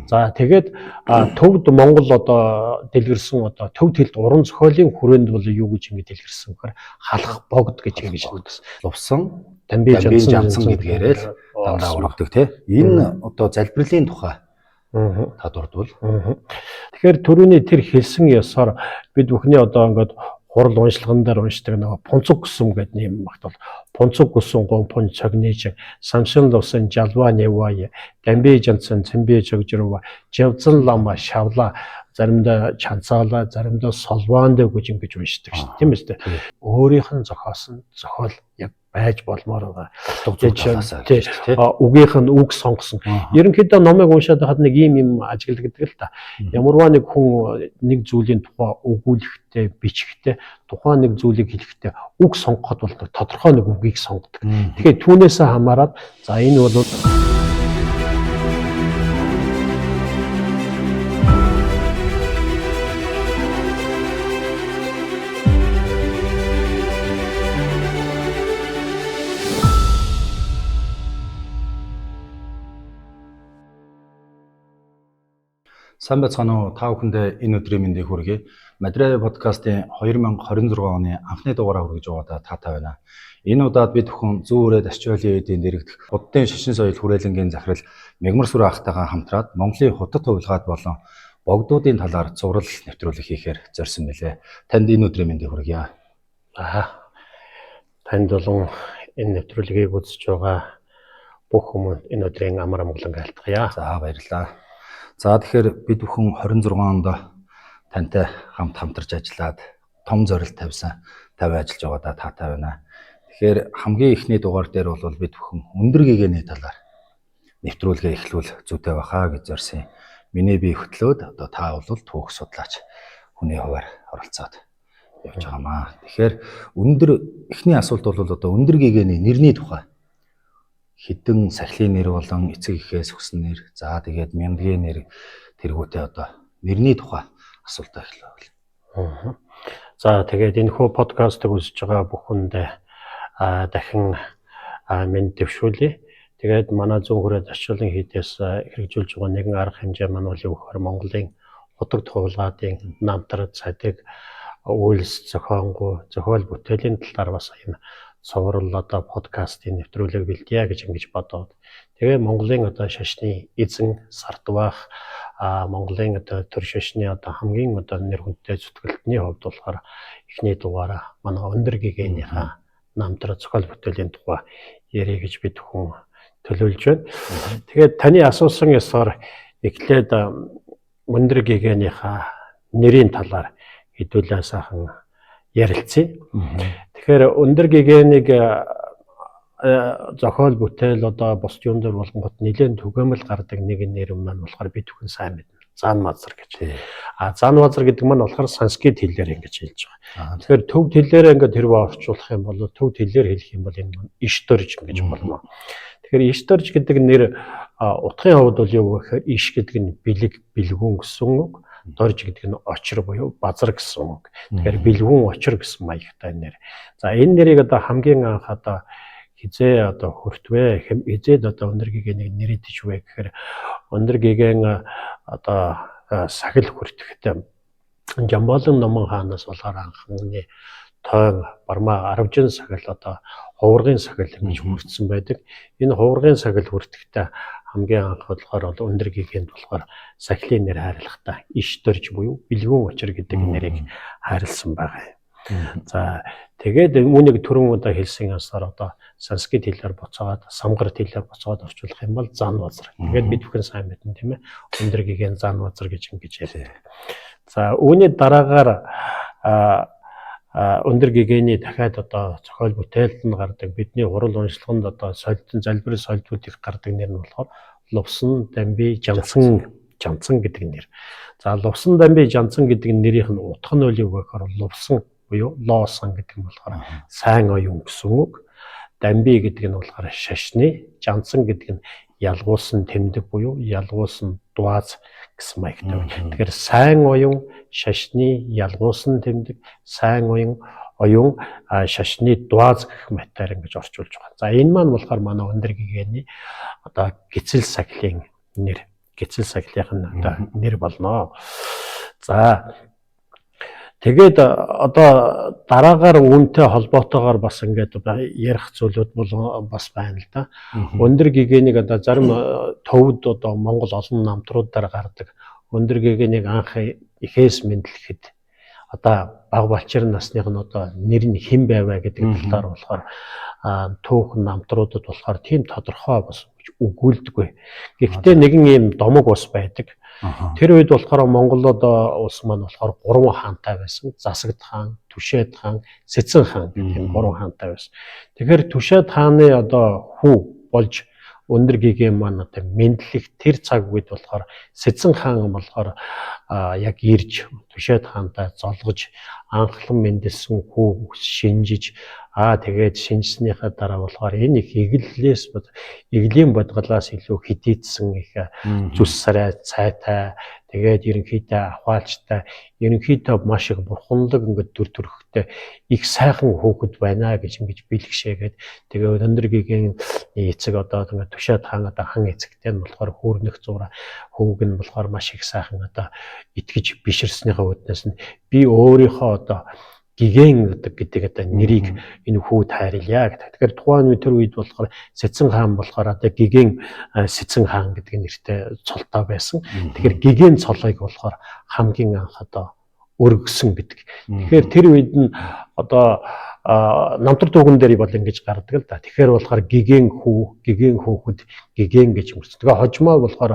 За тэгээд төвд Монгол одоо дэлгэрсэн одоо төвд хэлд уран зохиолын хүрээнд бол юу гэж ингэ дэлгэрсэн гэхээр халах богд гэж ингэж хэлсэн. Лувсан, Дамби Дамби Жансан Жансан гэдгээрээ л дандаа ургадаг тий. Энэ одоо залбирлын тухай та дурдвал. Тэгэхээр түрүүний тэр хэлсэн ёсоор бид бүхний одоо ингээд хурал уншлаган дээр уншдаг нөгөө пунцуг гүсэм гэдэг нэм багт бол пунцуг гүсэн гомпон цогниж самшин лусан жалва невая дамби жансан цэмби чогжрова жавзан лама шавла заримдаа чанцаала заримдаа солваанд гэж ингэж уншдаг шүү дээ, тийм үстэй. Өөрийнх нь зохиосон зохиол яг байж болмоор байгаа. Тий. Үгийнх нь үг сонгосон. Ерөнхийдөө номыг уншаад байхад нэг ийм юм ажиглагдаг л та. Ямарваа нэг хүн нэг зүйлийн тухай өгүүлэхдээ, бичгтээ, тухайн нэг зүйлийг хэлэхдээ үг сонгоход бол тодорхой нэг үгийг сонгодог. Тэгэхээр түүнээсээ хамаарат за энэ бол Сайн байцгаана уу? Та бүхэндээ энэ өдрийн мэндийг хүргэе. Мадрай подкастын 2026 оны анхны дугаараа хүргэж байгаадаа таатай байна. Энэ удаад бид бүхэн зүүн үрээд Австралийн эдийн дэрэгдэх Буддын шашин соёл хүрээлэнгийн захирал Мягмар Сүрэ ахтайгаа хамтраад Монголын хутад хувилгаад болон богдуудын талаар цуврал нэвтрүүлэг хийхээр зорьсон мэлээ. Танд энэ өдрийн мэндийг хүргье. Аа. Танд болон энэ нэвтрүүлгийг үзэж байгаа бүх хүмүүст энэ өдрийн амар амгалан айлтгая. За баярлалаа. За тэгэхээр бид бүхэн 26 онд тантай хамт хамтарч ажиллаад том зорилт тавьсан 50 ажиллаж байгаадаа таатай байна. Тэгэхээр хамгийн эхний дугаар дээр бол бид бүхэн өндөр гэгэний талаар нэвтрүүлгээ эхлүүл зүйтэй байхаа гэж зорьсон. Миний бие хөтлөөд одоо та бол түүх судлаач хүний хуваар оролцоод явж байгаамаа. Тэгэхээр өндөр эхний асуулт бол одоо өндөр гэгэний нэрний тухай хэдэн сахилын нэр болон эцэг эхээс өгсөн нэр, за тэгээд мяндгийн нэр тэргүүтээ одоо нэрний тухай асуултаа эхлэв. За тэгээд энэ хүү подкастыг үзэж байгаа бүхэндээ дахин мэнд дэвшүүлье. Тэгээд манай зүүн хүрээд орчуулгын хийдээс хэрэгжүүлж байгаа нэгэн арга хэмжээ маань бол юу гэхээр Монголын хутаг туулгаадын намтар цадыг үйлс зохионгоо зохиол бүтээлийн талаар бас юм цуврал одоо подкастын нэвтрүүлэг бэлдъя гэж ингэж бодоод тэгээ Монголын одоо шашны эзэн Сардвах Монголын одоо төр шашны одоо хамгийн одоо нэр хүндтэй зүтгэлтний хувьд болохоор эхний дугаараа манай өндөр гэгээнийхээ намтраа зохиол бүтээлийн тухай ярих гэж бид хүн төлөвлөж байна. Тэгээд таны асуусан ёсоор эхлээд өндөр гэгээнийхээ нэрийн талаар хэдүүлээ сайхан ярилцъя. Тэгэхээр өндөр гэгээнийг зохиол бүтээл одоо бусд юм дээр болгонгот нэлээд түгээмэл гардаг нэг нэр маань болохоор бид бүхэн сайн мэднэ. Зан мазар гэж. А зан мазар гэдэг маань болохоор санскрит хэлээр ингэж хэлж байгаа. Тэгэхээр төвд хэлээр ингээд хэрвээ орчуулах юм бол төвд хэлээр хэлэх юм бол энэ маань иш дөрж ингэж болно. Тэгэхээр иш дөрж гэдэг нэр утгын хувьд бол юу гэхээр иш гэдэг нь бэлэг, бэлгүүн гэсэн үг. Дорж гэдэг нь очир буюу базар гэсэн үг. Тэгэхээр бэлгүүн очир гэсэн маягтай нэр. За энэ нэрийг одоо хамгийн анх одоо хизээ одоо хүртвэ, хизээд одоо өндөр гэгээнийг нэрийдэж вэ гэхээр өндөр гэгээн одоо сахил хүртэхдээ Жамболон номон хаанаас болохоор анхны тойн бармаа аравжин сахил одоо хувыргын сахил гэж хүртсэн байдаг. Энэ хувыргын сахил хүртэхдээ хамгийн анх болохоор бол өндөр гэгээнд болохоор сахилын нэр хайрлахдаа иш дөрж буюу бэлгүүн очир гэдэг нэрийг хайрлсан байгаа юм. За тэгээд үүнийг түрүүн удаа хэлсэн ёсоор одоо санскрит хэлээр буцаагаад самгарт хэлээр буцаагаад орчуулах юм бол зан базар. Тэгээд бид бүхэн сайн мэднэ, тийм ээ. Өндөр гэгээн зан базар гэж ингэж ярьдаг. За үүний дараагаар өндөр гэгээний дахиад одоо зохиол бүтээлд нь гардаг бидний хурал уншлаганд одоо солидон залбир солидууд их гардаг нэр нь болохоор Лувсан Дамби Жанцан Жанцан гэдэг нэр. За Лувсан Дамби Жанцан гэдэг нэрийнх нь утга нь үл юу гэхээр Лувсан буюу лоосон гэдэг нь болохоор сайн оюун гэсэн үг. Дамби гэдэг нь болохоор шашны, Жанцан гэдэг нь ялгуулсан тэмдэг буюу ялгуулсан дуаз гэсэн маягтай байна. Тэгэхээр сайн оюун, шашны ялгуулсан тэмдэг, сайн оюун, шашны дуаз гэх мэтээр ингэж орчуулж байгаа. За энэ маань болохоор манай өндөр гэгээний одоо гизэл сахилын нэр. Гэцэл сахилынх нь одоо нэр болно. За тэгээд одоо дараагаар үүнтэй холбоотойгоор бас ингээд ярих зүйлүүд бол бас байна л да. Өндөр гэгэнийг одоо зарим төвд одоо Монгол олон намтруудаар гардаг. Өндөр гэгэнийг анх ихээс мэдлэхэд одоо баг балчир насных нь одоо нэр нь хэн байваа гэдэг талаар болохоор түүхэн намтруудад болохоор тийм тодорхой бас өгүүлдэггүй. Гэхдээ нэгэн ийм домог ус байдаг. Тэр үед болохоор Монгол одоо улс маань болохоор 3 хаантай байсан. Засагд хаан, Түшээд хаан, Сэцэн хаан гэх юм 3 хаантай байсан. Тэгэхээр Түшээд хааны одоо хүү болж өндөр гэгээ маань одоо мэдлэг тэр цаг үед болохоор Сэцэн хаан болохоор яг ирж Түшээд хаантай золгож анхлан мэндэлсэн хүү шинжиж тэгээд шинжснийхаа дараа болохоор энэ их эглэлээс эглийн бодгалаас илүү хидийдсэн их зүс сарай цайтай тэгээд ерөнхийдөө ахваалчтай ерөнхийдөө маш их бурханлаг ингээд дүр төрхтэй их сайхан хүүхэд байна гэж ингэж бэлгшээгээд тэгээд өндөр гэгийн эцэг одоо ингээд Түшээд хаан одоо хан эцэгтэй нь болохоор хүүрнэх зуура хүүг нь болохоор маш их сайхан одоо итгэж биширснийхаа үүднээс нь би өөрийнхөө одоо гигэн гэдэг одоо нэрийг энэ хүүд хайрлаа гэдэг. Тэгэхээр тухайн үе тэр үед болохоор Сэцэн хаан болохоор одоо гигэн Сэцэн хаан гэдэг нэртэй цолтой байсан. Тэгэхээр гигэн цолыг болохоор хамгийн анх одоо өргөсөн гэдэг. Тэгэхээр тэр үед нь одоо намтар түүхэн дээр бол ингэж гардаг л да. Тэгэхээр болохоор гигэн хүү, гигэн хүүхэд, гигэн гэж өнгөрсөн. Тэгээ хожмоо болохоор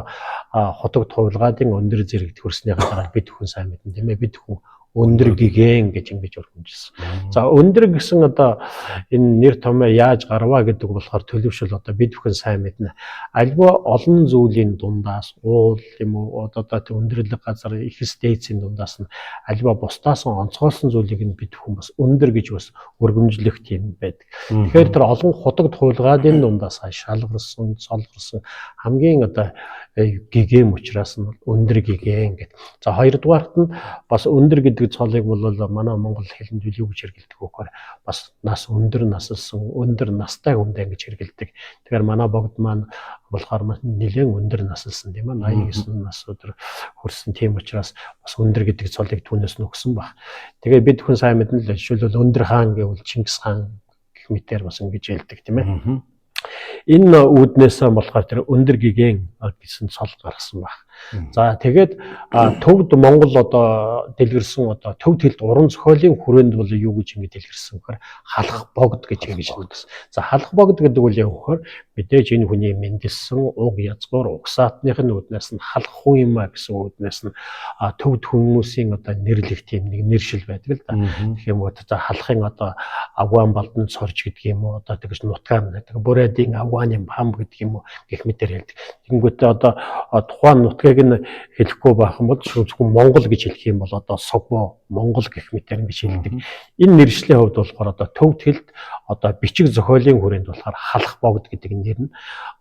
хотог тувалгаадын өндөр зэрэг төрснийхаа дараа бид хүн сайн мэднэ тийм ээ. Бид хүн өндөр гигэн гэж ингэж өргөмжилсөн. За өндөр гэсэн одоо энэ нэр томьёо яаж гарваа гэдэг болохоор төлөвшөл одоо бид бүхэн сайн мэднэ. Альва олон зүйлийн дундаас уул юм уу одоо өндөрлөг газар их стейцийн дундаас нь альва бусдаас нь онцгойлсон зүйлийг нь бид бүхэн бас өндөр гэж бас өргөмжлөх тийм байдаг. Тэгэхээр тэр олон хутаг туулгаадын дундаас шалгарсан, цолгорсон хамгийн одоо гэгэм учраас нь өндөр гигэн гэд. За хоёрдугаарт нь бас өндөр гэдэг цолыг бол манай монгол хэлэнд юу гэж хэрэглэдэг вэ гэхээр бас нас өндөр насалсан, өндөр настай хүндээ ингэж хэрэглэдэг. Тэгэхээр манай богд маань болохоор нэлээд өндөр насалсан тийм ээ 89 нас өдөр хүрсэн. Тийм учраас бас өндөр гэдэг цолыг түүнээс нөгсөн баг. Тэгээ бид хүн сайн мэднэ л жишээлбэл өндөр хаан гэвэл Чингис хаан гэх мэтээр бас ингэж хэлдэг тийм ээ. Энэ үүднээс болохоор тэр өндөр гигэн гэсэн цол гаргасан баг. За тэгээд төвд Монгол одоо дэлгэрсэн одоо төвд хэлд уран зохиолын хүрээнд бол юу гэж ингэ дэлгэрсэн гэхээр халах богд гэж ингэж хэлсэн. За халах богд гэдэг үл юу гэхээр мэдээж энэ хүний мэндэлсэн уг язгуур угсаатных нь үүднээс нь халах хүн юм а гэсэн үүднээс нь төвд хүмүүсийн одоо нэрлэх тийм нэг нэршил байдаг л да. Тэгэх юм уу за халахын одоо агуан балдан цорж гэдэг юм уу одоо тэгж нутгаар гэдэг бүрээдийн агуаны хам гэдэг юм уу гэх мэтэр хэлдэг. Тэгэнгүүтээ одоо тухайн нутгийг нь хэлэхгүй байх юм бол зөвхөн Монгол гэж хэлэх юм бол одоо Согбо Монгол гэх мэтэр ингэж хэлдэг. Энэ нэршлийн хувьд болохоор одоо төвд хэлд одоо бичиг зохиолын хүрээнд болохоор халах богд гэдэг нэр нь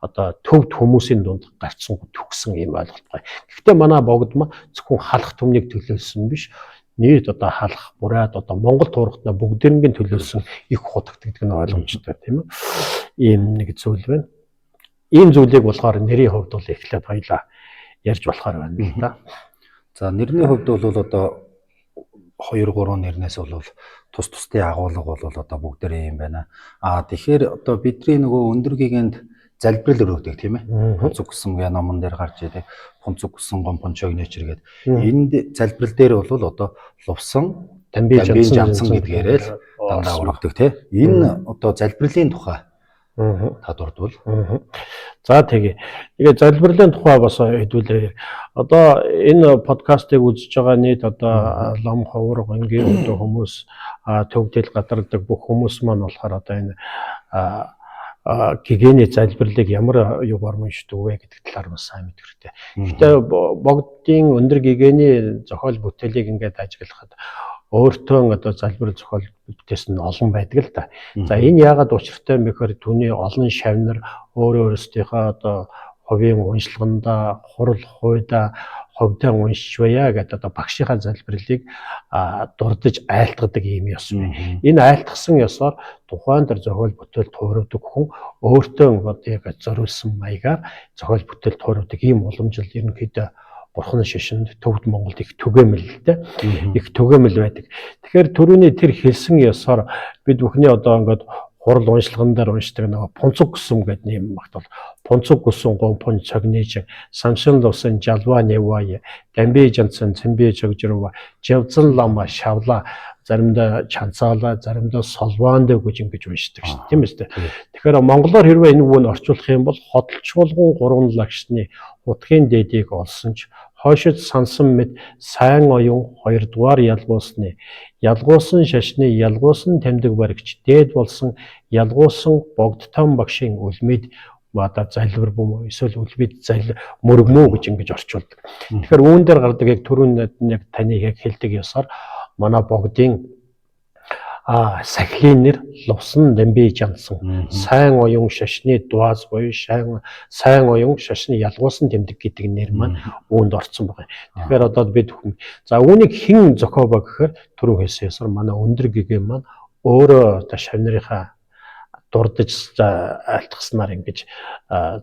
одоо төвд хүмүүсийн дунд гарцсан төгсөн юм ойлголт байна. Гэхдээ манай богд ма зөвхөн халах түмнийг төлөөлсөн биш нийт одоо халах бурайд одоо Монгол туурхтнаа бүгдэрнгийн төлөөлсөн их хутагт гэдэг нь ойлгомжтой тийм ээ. Ийм нэг зүйл байна. Ийм зүйлийг болохоор нэрийн хувьд бол эхлээд хоёлаа ярьж болохоор байна л да. За нэрний хувьд бол одоо 2 3 нэрнээс бол тус тусдын агуулга бол одоо бүгдээрээ юм байна. Аа тэгэхээр одоо бидний нөгөө өндөр гэгэнд залбирал өрөөдөг тийм ээ. Пунцуг гэсэн гэ номон дээр гарч идэг. Пунцуг гэсэн гомпончог нечер гээд энд залбирал дээр бол одоо лувсан Дамби жанцсан гэдгээрээ л дандаа өргөдөг тийм. Энэ одоо залбирлын тухай та дурдвал. За тэгээ. Тэгээ залбирлын тухай бас хэдүүлээ. Одоо энэ подкастыг үзэж байгаа нийт одоо лам ховор гонгийн одоо хүмүүс төвдөл гадардаг бүх хүмүүс маань болохоор одоо энэ гигиений залбирлыг ямар югаар уншдаг вэ гэдэг талаар бас сайн мэдэх хэрэгтэй. Гэхдээ богдын өндөр гигиений зохиол бүтээлийг ингээд ажиглахад өөртөө одоо залбирал зохиол бүтээсэн нь олон байдаг л да. За энэ яагаад учиртай юм бэ гэхээр түүний олон шавнар өөрөө өөрсдийнхөө одоо хувийн уншлагандаа, хурал хуйдаа, Хувьдаа уншиж байя гэдэг одоо багшийнхаа залбирлыг дурдж айлтгадаг ийм ёс бай. Энэ айлтгасан ёсоор тухайн тэр зохиол бүтээл тууравдаг хүн өөртөө одоо яг зориулсан маягаар зохиол бүтээл тууравдаг ийм уламжлал ерөнхийдөө Бурхан шашинд төвд Монголд их түгээмэл л дээ. Их түгээмэл байдаг. Тэгэхээр түрүүний тэр хэлсэн ёсоор бид бүхний одоо ингээд хурал уншлаган дээр уншдаг нөгөө пунцуг гүсэм гэдэг нэм багт бол пунцуг гүсэн гомпон цогниж самшин лусан жалва невая дамби жанцсан цэмби чогжрова жавзан лама шавла заримдаа чанцаала заримдаа солваанд гэж ингэж уншдаг шүү дээ, тийм үү? Тэгэхээр монголоор хэрвээ энэ үгийг орчуулах юм бол хотолчуулган гурван лагшны хутгийн дээдийг олсон ч хойшид сансан мэд сайн оюун хоёрдугаар ялгуусны ялгуусан шашны ялгуусан тамдаг баригч дээд болсон ялгуусан богдтон багшийн үлмид одоо залбир бум эсвэл үлмид зал мөргмөө гэж ингэж орчуулдаг. Тэгэхээр үүн дээр гардаг яг түрүүн яг таны яг хэлдэг ёсоор манай богдын сахилын нэр Лувсан Дамби Жансан сайн оюун шашны дуаз буюу сайн оюун шашны ялгуусан тэмдэг гэдэг нэр маань үүнд орсон байгаа. Тэгэхээр одоо бид хүн за үүнийг хэн зохиобоо гэхээр түрүү хэлсэн ёсоор манай өндөр гэгээ маань өөрөө одоо шавнырынхаа дурдж айлтгаснаар ингэж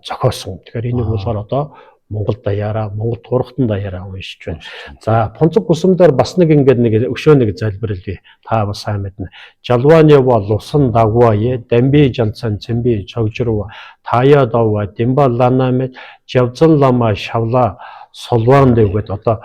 зохиосон. Тэгэхээр энийг болохоор одоо Монгол даяараа, Монгол турхтан даяараа уншиж байна. За Пунцуг гүсэм дээр бас нэг ингээд нэг өшөө нэг залбирал бий. Та бас сайн мэднэ. Жалванева лусан дагвае дамби жанцан цэмби чогжрова тая дава димба ланаме жавзан лама шавла солван дэв гэдэг одоо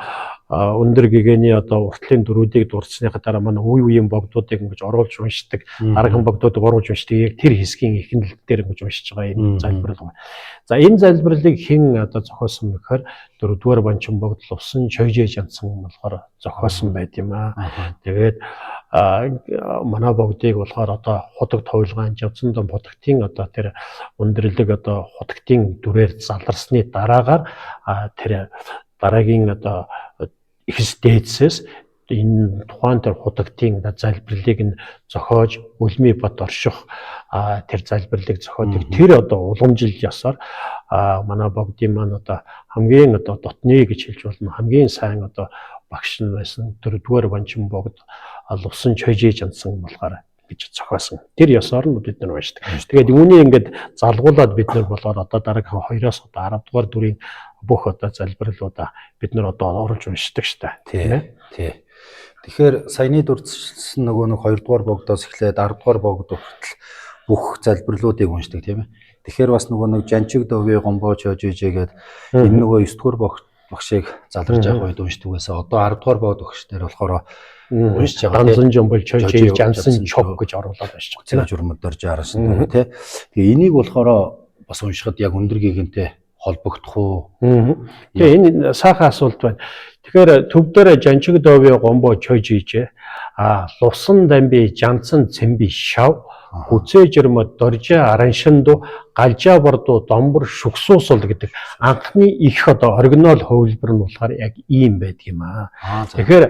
өндөр гэгээний одоо уртлын дөрүүдийг дурдсныхаа дараа манай үе үеийн богдуудыг ингэж оруулж уншдаг, дараагийн богдуудыг оруулж уншдаг яг тэр хэсгийн эхнэлт дээр ингэж уншиж байгаа энэ залбирал байна. За энэ залбирлыг хэн одоо зохиосон бэхээр дөрөвдүгээр банчин богд Лувсан Чойжээ Жансан болохоор зохиосон байд юм аа. Тэгээд манай богдыг болохоор одоо худаг тувилгаан Жавзан дом худагтын одоо тэр өндөрлөг одоо худагтын дүрээр заларсны дараагаар тэр дараагийн одоо ихс дээдсээс энэ тухайн тэр худагтын залбирлыг нь зохиож үлмий бат орших тэр залбирлыг зохиодог тэр одоо уламжил ёсоор манай богдын маань одоо хамгийн одоо дотны гэж хэлж болно, хамгийн сайн одоо багш нь байсан дөрөвдүгээр банчин богд Лувсан Чойжээ Жансан болохоор гэж зохиосон. Тэр ёсоор нь бид нар уншдаг. Тэгээд үүний ингээд залгуулад бид нар болоод одоо дараагийн 2-оос одоо 10 дугаар дүрийн бүх одоо залбирлуудаа бид нар одоо оруулж уншдаг штэ. Тийм ээ. Тий. Тэгэхээр саяны дурдсан нөгөө нэг 2 дугаар богдоос эхлээд 10 дугаар богд хүртэл бүх залбирлуудыг уншдаг, тийм ээ. Тэгэхээр бас нөгөө нэг Жанчиг довын гомбоо чожижээ гээд энэ нөгөө 9 дугаар богд багшийг заларч явах үед уншдаг байсан. Одоо 10 дугаар богд багш дээр болохоор уншиж байгаа. Данзан жомбол чожиж жансан чог гэж оруулаад уншиж байгаа. Тийм журмад дорж арсан тий. Тэгээ энийг болохоор бас уншихад яг өндөр гигэнтэй холбогдох уу? Тэгээ энэ сайхан асуулт байна. Тэгэхээр төв дээр Жанчиг довын гомбоо чожижээ. Лувсан дамби жанцсан цэмби шав хүзээ жирмө доржоо араншинду галжаа бордуу домбор шүгсуусул гэдэг анхны их одоо оригинал хувилбар нь болохоор яг ийм байдаг юм аа. Тэгэхээр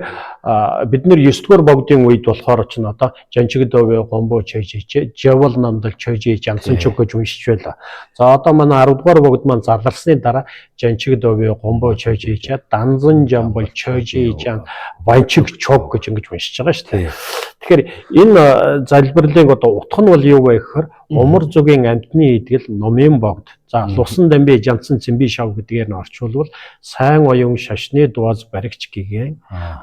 бид нэр 9 дугаар богдын үед болохоор ч н одоо Жанчиг довын гомбоо чойжиж жавал намдал чойжиж жансан чөг гэж уншиж байлаа. За одоо манай 10 дугаар богд маань заларсны дараа Жанчиг довын гомбоо чойжиж данзан жамбал чойжиж ванчиг чог гэж ингэж уншиж байгаа шүү дээ. Тэгэхээр энэ залбирлын одоо утга нь бол юу вэ гэхээр умар зүгийн амьтны идгэл номын богд. За Лусан дамби жанцсан цэмби шав гэдгээр нь орчуулвал сайн оюун шашны дуаз баригч гигэн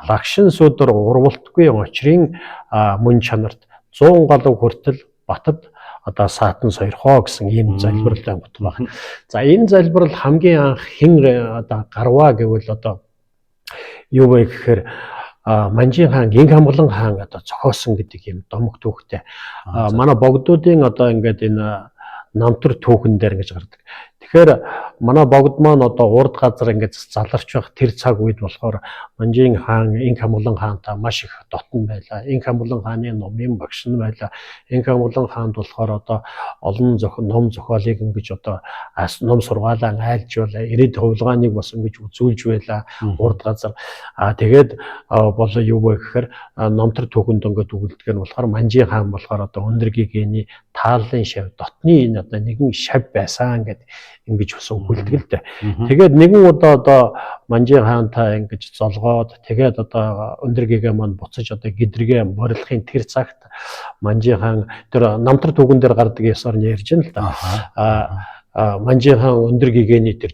лагшин сүдэр урвалтгүй очрын мөн чанарт 100 галуу хүртэл батад одоо саатан сойрхоо гэсэн ийм залбирлын утга байна. За энэ залбирал хамгийн анх хэн одоо гарваа гэвэл одоо юу вэ гэхээр Манжин хаан, Гинг хамглан хаан одоо зохиосон гэдэг юм домог түүхтэй. Манай богдуудын одоо ингээд энэ намтар түүхэн дээр ингэж гардаг. Тэгэхээр манай богд маань одоо урд газар ингэж заларч байх тэр цаг үед болохоор Манжин хаан, Инх хамглан хаантай маш их дотн байлаа. Инх хамглан хааны номын багш нь байлаа. Инх хамглан хаанд болохоор одоо олон ном зохиолыг ингэж одоо ном сургаалаа айлж байлаа. Ирээд хувилгааныг бас ингэж үзүүлж байлаа урд газар. Тэгээд болоо юу вэ гэхээр номтор түүхэнд ингээд өгүүлдэг нь болохоор Манжин хаан болохоор одоо өндөр гэгээний тааллын шав дотны энэ одоо нэгэн шав байсан гэдэг ингэж бас өгүүлдэг л дээ. Тэгээд нэгэн удаа одоо Манжин хаантай ингэж золгоод тэгээд одоо өндөр гэгээ маань буцаж одоо гидргээ морилохын тэр цагт Манжин хаан тэр намтар түүгэн дээр гардаг ёсоор нь ярьж байна л да. Манжин хаан өндөр гэгээний тэр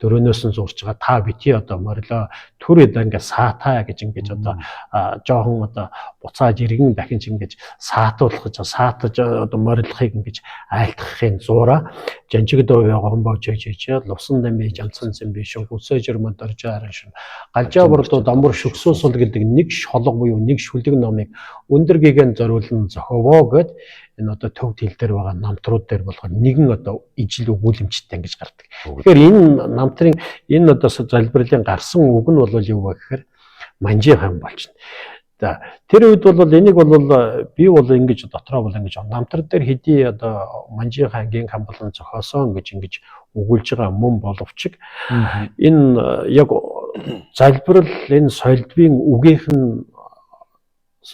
дөрөөнөөс нь зуурч байгаад та бити одоо морилоо түр эд ингээ саатай гэж ингэж одоо жоохон одоо буцааж иргэн дахин ч ингэж саатуулах гэж саатаж одоо морилохыг ингэж айлтгахын зуураа жанжигдөө гомбоо жижиж лувсан дамби жанцсан зэмби шүг үсэжэр мод орж аран шин галжаа бордоо дамбар шүгсүү сул гэдэг нэг шолго буюу нэг шүлэг номыг өндөр гэгээн зориулан зохиовоо гэд энэ одоо төв хэл дээр байгаа намтрууд дээр болохоор нэгэн одоо ижил өгүүлэмжтэй ингэж гардаг. Тэгэхээр энэ намтрын энэ одоо залбирлын гарсан үг нь бол юу вэ гэхээр Манжин хаан болчихно. За тэр үед бол энийг бол би бол ингэж дотроо бол ингэж намтар дээр хэдий одоо Манжин хаангийн хаан болон зохиосон гэж ингэж өгүүлж байгаа мөн боловч энэ яг залбирал энэ сольдвын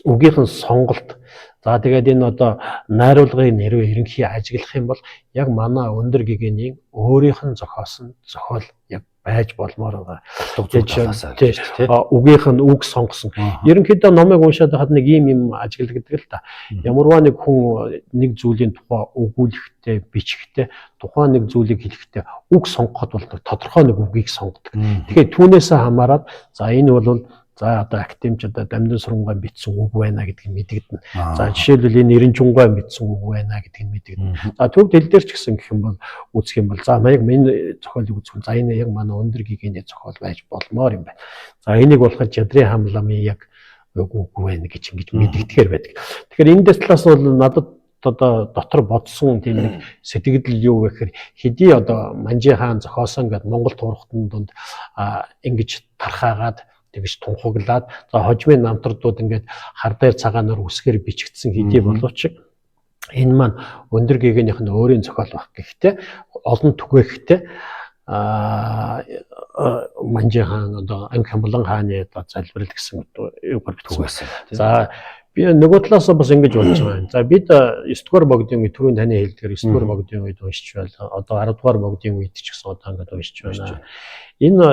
үгийнх нь сонголт. За тэгээд энэ одоо найруулгын нэрвээ ерөнхий ажиглах юм бол яг манай өндөр гэгээний өөрийнх нь зохиосон зохиол яг байж болмоор байгаа. Үгийнх нь үг сонгосон. Ерөнхийдөө номыг уншаад байхад нэг ийм юм ажиглагддаг л та. Ямарваа нэг хүн нэг зүйлийн тухай өгүүлэхдээ, бичгтээ, тухайн нэг зүйлийг хэлэхдээ үг сонгоход бол тодорхой нэг үгийг сонгодог. Тэгэхээр түүнээсээ хамаарат за энэ бол за одоо академич одоо дамдын сурангай бичсэн үг байна гэдгийг мэдэгдэнэ. За жишээлбэл энэ Эренжүнгай бичсэн үг байна гэдгийг мэдэгдэнэ. За төв төл дээр ч гэсэн гэх юм бол үзэх юм бол за яг энэ зохиолыг үзэх юм. За энэ яг манай өндөр гэгээний зохиол байж болмоор юм байна. За энийг болохоор Жадрын хамламын яг үг байна гэж ингэж мэдэгдэхээр байдаг. Тэгэхээр энэ дэс талаас бол надад одоо дотор бодсон тийм нэг сэтгэгдэл юу вэ гэхээр хэдий одоо Манжин хаан зохиосон гэд Монгол туурхтан дунд ингэж тархаагаад тэгж тунхаглаад за хожмын намтруудууд ингээд хар дээр цагаанаар үсгээр бичигдсэн хэдий боловч энэ маань өндөр гэгээнийх нь өөрийн зохиол байх. Гэхдээ олон түгээхтэй Манжин хаан одоо Анги Хамблан хааны одоо залбирал гэсэн юугаар бичсэн. За би нөгөө талаас бас ингэж бодож байгаа юм. За бид 9 дугаар богдын үед түрүүн таны хэлдгээр 9 дугаар богдын үед уншиж байлаа. Одоо 10 дугаар богдын үед ч гэсэн одоо ингэж уншиж байна. Энэ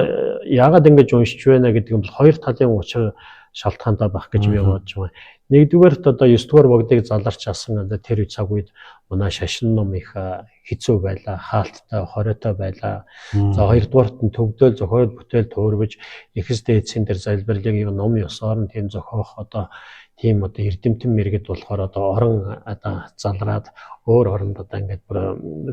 яагаад ингэж уншиж байна гэдэг нь бол хоёр талын учир шалтгаантай байх гэж би бодож байгаа. Нэгдүгээрт одоо 9 дугаар богдыг заларч асан одоо тэр цаг үед манай шашин ном их хэцүү байлаа, хаалттай, хориотой байлаа. За хоёрдугаарт нь төвдөл зохиол бүтээл туурвж эхэс дээдсийн тэр залбирлын ном ёсоор нь тийм зохиох одоо тийм одоо эрдэмтэн мэргэд болохоор одоо орон одоо залраад өөр оронд одоо ингээд бүр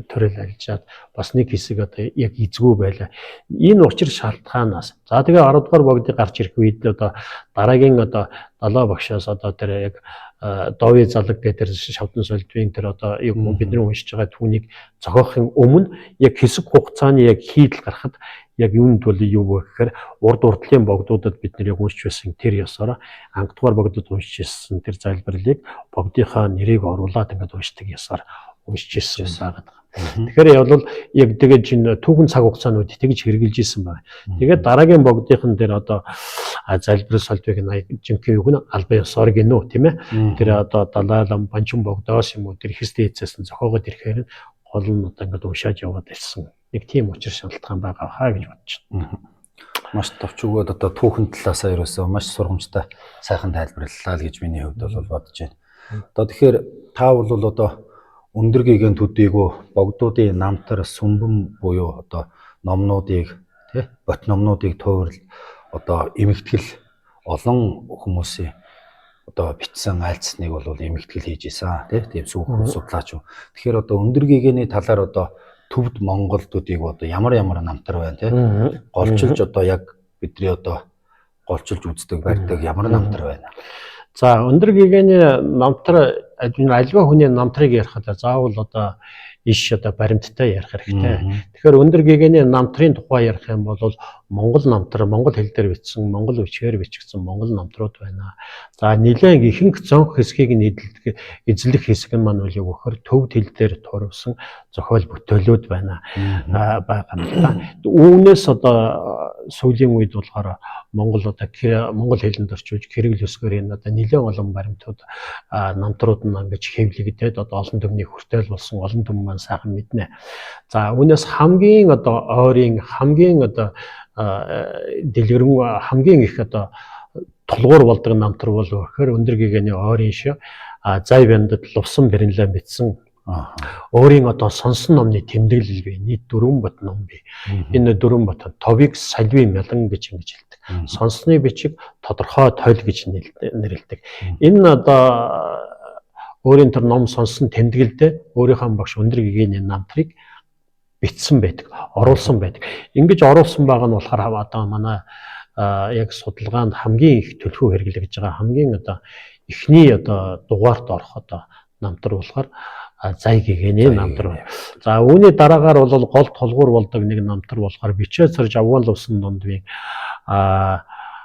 төрөл альжаад бас нэг хэсэг одоо яг эзгүй байлаа. Энэ учир шалтгаанаас за тэгээ 10 дугаар богдыг гарч ирэх үед одоо дараагийн одоо далаа багшаас одоо тэр яг Дови залаг гэдэг тэр шавдан сольдвын тэр одоо яг бидний уншиж байгаа түүнийг зохиохын өмнө яг хэсэг хугацааны яг хийдэл гарахад яг юунд бол юу вэ гэхээр урд урдлын богдуудад бид нэр яг уншиж байсан тэр ёсоор анхдугаар богдод уншиж ирсэн тэр залбирлыг богдынхаа нэрийг оруулаад ингээд уншдаг ёсоор уншиж ирсэн байгаад байгаа. Тэгэхээр бол яг тэгээд энэ түүхэн цаг хугацаанууд тэгж хэрэгжилж исэн байна. Тэгээд дараагийн богдынхан дээр одоо залбирал сольдвыг жинхэнэ юу гэнэ албан ёсоор гинүү тийм ээ. Тэр одоо Далай лам Банчин богдоос юм уу тэр ихэс дээдсээс нь зохиогоод ирэхээр нь гол нь одоо ингээд уншааж яваад ирсэн. Нэг тийм учир шалтгаан байгаа хаа гэж бодож байна. Маш товч өгөөд одоо түүхэн талаасаа ерөөсөө маш сургамжтай сайхан тайлбарлалаа л гэж миний хувьд бол бодож байна. Одоо тэгэхээр та бол одоо өндөр гэгээн төдийгөө богдуудын намтар сүмбэн буюу одоо номнуудыг тий бот номнуудыг туурал одоо эмэгтгэл олон хүмүүсийн одоо бичсэн айлцсныг бол эмэгтгэл хийж исэн тий тийм сүүх судлаач. Тэгэхээр одоо өндөр гэгээний талаар одоо төвд Монгол төдийгөө одоо ямар ямар намтар байна тий голчилж одоо яг бидний одоо голчилж үздэг барьдаг ямар намтар байна. За өндөр гэгээний намтар альва хүний намтрыг ярихад заавал одоо иш одоо баримттай ярих хэрэгтэй. Тэгэхээр өндөр гэгээний намтрын тухай ярих юм бол Монгол намтар, монгол хэл дээр бичсэн, монгол бичгээр бичигдсэн монгол намтрууд байна. За нэлээд ихэнх цонх хэсгийг нь эзлэх хэсэг нь маань үл юу гэхээр төвд хэл дээр туурвсан зохиол бүтээлүүд байна байгаа юм л да. Үүнээс одоо сүүлийн үед болохоор Монгол одоо монгол хэлэнд орчуулж кирилл үсгээр энэ одоо нэлээд олон баримтууд намтрууд нь ингэж хэвлэгдээд одоо олон түмний хүртэл болсон, олон түмэн маань сайхан мэднэ. За, үүнээс хамгийн одоо ойрын, хамгийн одоо дэлгэрэнгүй, хамгийн их одоо тулгуур болдог намтар бол гэхээр өндөр гэгэний ойрын шиг зай бяндад лувсан бэрнлээ мэдсэн өөрийн одоо сонсон номны тэмдэглэл бий. Нийт 4 бот ном бий. Энэ 4 бот товыг сальви мялан гэж ингэж хэлдэг. Сонсны бичиг тодорхой тойл гэж нэрлэдэг. Энэ одоо өөрийн тэр ном сонсон тэмдэглэлдээ өөрийнхөө багш өндөр гэгээний намтрыг бичсэн байдаг, оруулсан байдаг. Ингэж оруулсан байгаа нь болохоор одоо манай яг судалгаанд хамгийн их төлхөө хэрэглэгдэж байгаа хамгийн одоо эхний одоо дугаарт орох одоо намтар болохоор зай гэгээний намтар байна. За, үүний дараагаар бол гол тулгуур болдог нэг намтар болохоор бичээ царж авган лувсан дундвын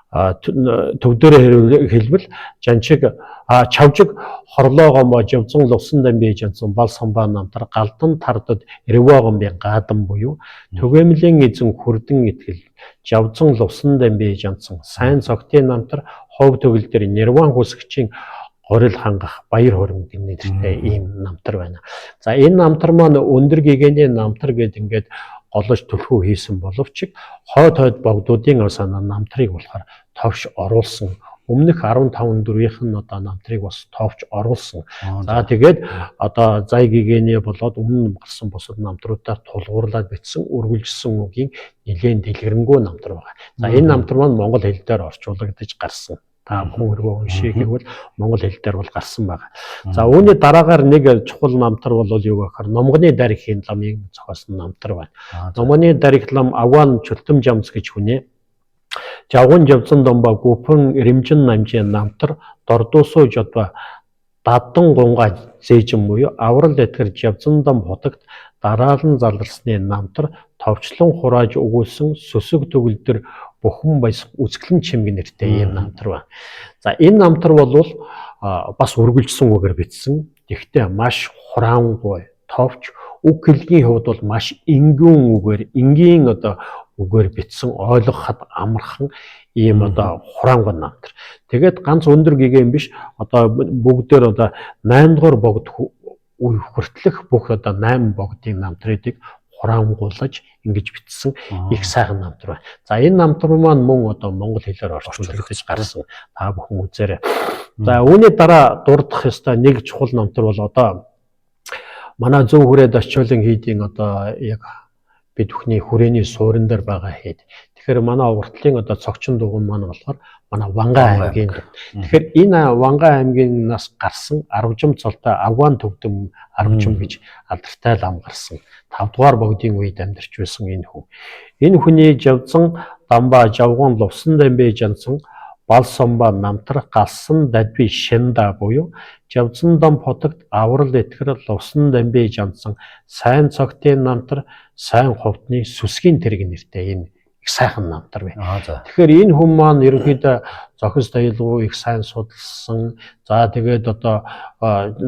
төвдөрөө хэлбэл жанчиг чавжиг хорлоогомо живзан лувсан дамби жанцсан бал самбаа намтар галдан тардад ревогомбын гадан буюу түгээмлийн эзэн хүрдэн итгэл жавзан лувсан дамби жанцсан сайн цогтын намтар хов төгөл дээр нирван хүсгчийн горил хангах баяр хором гэх нэртэй ийм намтар байна. За, энэ намтар маань өндөр гэгээний намтар гэд ингээд голож түлхүү хийсэн боловч хойд хойд богдуудын санаа намтрыг болохоор товш оруулсан. Өмнөх 15 дөрвийнх нь одоо намтрыг бас товч оруулсан. За, тэгээд одоо зай гэгээний болоод өмнө гарсан бусад намтруудаар тулгуурлаад бичсэн үргэлжлсэн үгийн нэлээд дэлгэрэнгүй намтар байгаа. За, энэ намтар маань монгол хэл дээр орчуулагдаж гарсан. Та бүхэн хэрвээ уншия гэвэл монгол хэл дээр бол гарсан байгаа. За, үүний дараагаар нэг чухал намтар бол юу гэхээр Номгоны дарихийн ламын зохиосон намтар байна. Номгоны дарих лам Аван Чөлтөм жамц гэж хүнээ. Жавган жавзан домба гүпэн рэмжин намжийн намтар дордуусуу жодба дадан гунга зээжин буюу аврал этгэр жавзан дом хутагт дараалан заларсны намтар товчлон хурааж өгүүлсэн сүсэг төгөлдөр бүхэн баясах үзэсгэлэн чимэг нэртэй ийм намтар байна. За, энэ намтар бол бас үргэлжсэн үгээр бичсэн. Гэхдээ маш хураангуй, товч, үг хэлгийн хувьд бол маш энгийн үгээр, энгийн одоо үгээр бичсэн, ойлгоход амархан ийм одоо хураангуй намтар. Тэгээд ганц өндөр гэгээн биш, одоо бүгдээр одоо 8 дугаар богд үе хүртэлх бүх одоо 8 богдын намтруудыг хураангуулж ингэж бичсэн их сайхан намтар байна. За, энэ намтар маань мөн одоо монгол хэлээр орчуулагдаж гарсан. Та бүхэн үзээрэй. За, үүний дараа дурдах ёстой нэг чухал намтар бол одоо манай зөв хүрээд орчуулын хийдийн одоо яг бид бүхний хүрээний суурин дээр байгаа хэд. Тэгэхээр манай уртлын одоо цогчин дугуй маань болохоор манай Вангай аймгийн. Тэгэхээр энэ Вангай аймгийн нас гарсан Арвжим цолтой Авган төвдөм Арвжим гэж алдартай лам гарсан. 5 дугаар богдын үед амьдарч байсан энэ хүн. Энэ хүний жавзан дамба жавган лувсан дамбэ жансан бал сомба намтар галсан дадви шинда буюу жавзан дам хотогт аврал этгэр лувсан дамбэ жансан сайн цогтын намтар сайн хувтны сүсгийн тэрэг нэртэй энэ их сайхан намтар байна. Тэгэхээр энэ хүн маань ерөнхийдөө зохис таялгуу их сайн судалсан. За, тэгээд одоо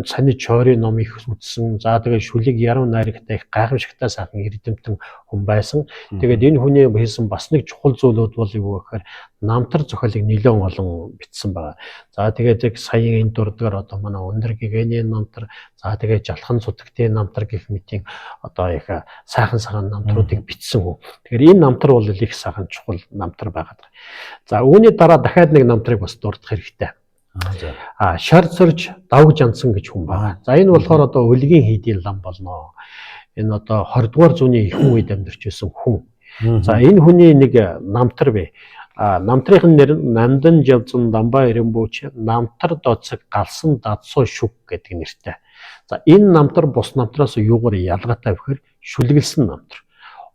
саний чойрын ном их үзсэн. За, тэгээд шүлэг яруу найрагтай их гайхамшигтай сайхан эрдэмтэн хүн байсан. Тэгээд энэ хүний хийсэн бас нэг чухал зүйлүүд бол юу гэхээр намтар зохиолыг нэлээд олон бичсэн байгаа. За, тэгээд яг саяын энэ дурдгаар одоо манай өндөр гэгээний намтар, за тэгээд жалхан цутагтын намтар гэх мэтийн одоо их сайхан сайхан намтруудыг бичсэн хүн. Тэгэхээр энэ намтар бол их сайхан чухал намтар байгаа. За, үүний дараа дахиад нэг намтрыг бас дурдах хэрэгтэй. Шар цорж давг жансан гэж хүн байна. За, энэ болохоор одоо өлгийн хийдийн лам болно. Энэ одоо 20 дугаар зууны ихэнх үед амьдарч байсан хүн. За, энэ хүний нэг намтар бий. Намтрын нэр нь Нандан Жавзан Дамбаа Эренбүүч намтар доцог галсан дадсуу шүг гэдэг нэртэй. За, энэ намтар бус намтраас юугаар ялгаатай вэхээр шүлгэлсэн намтар.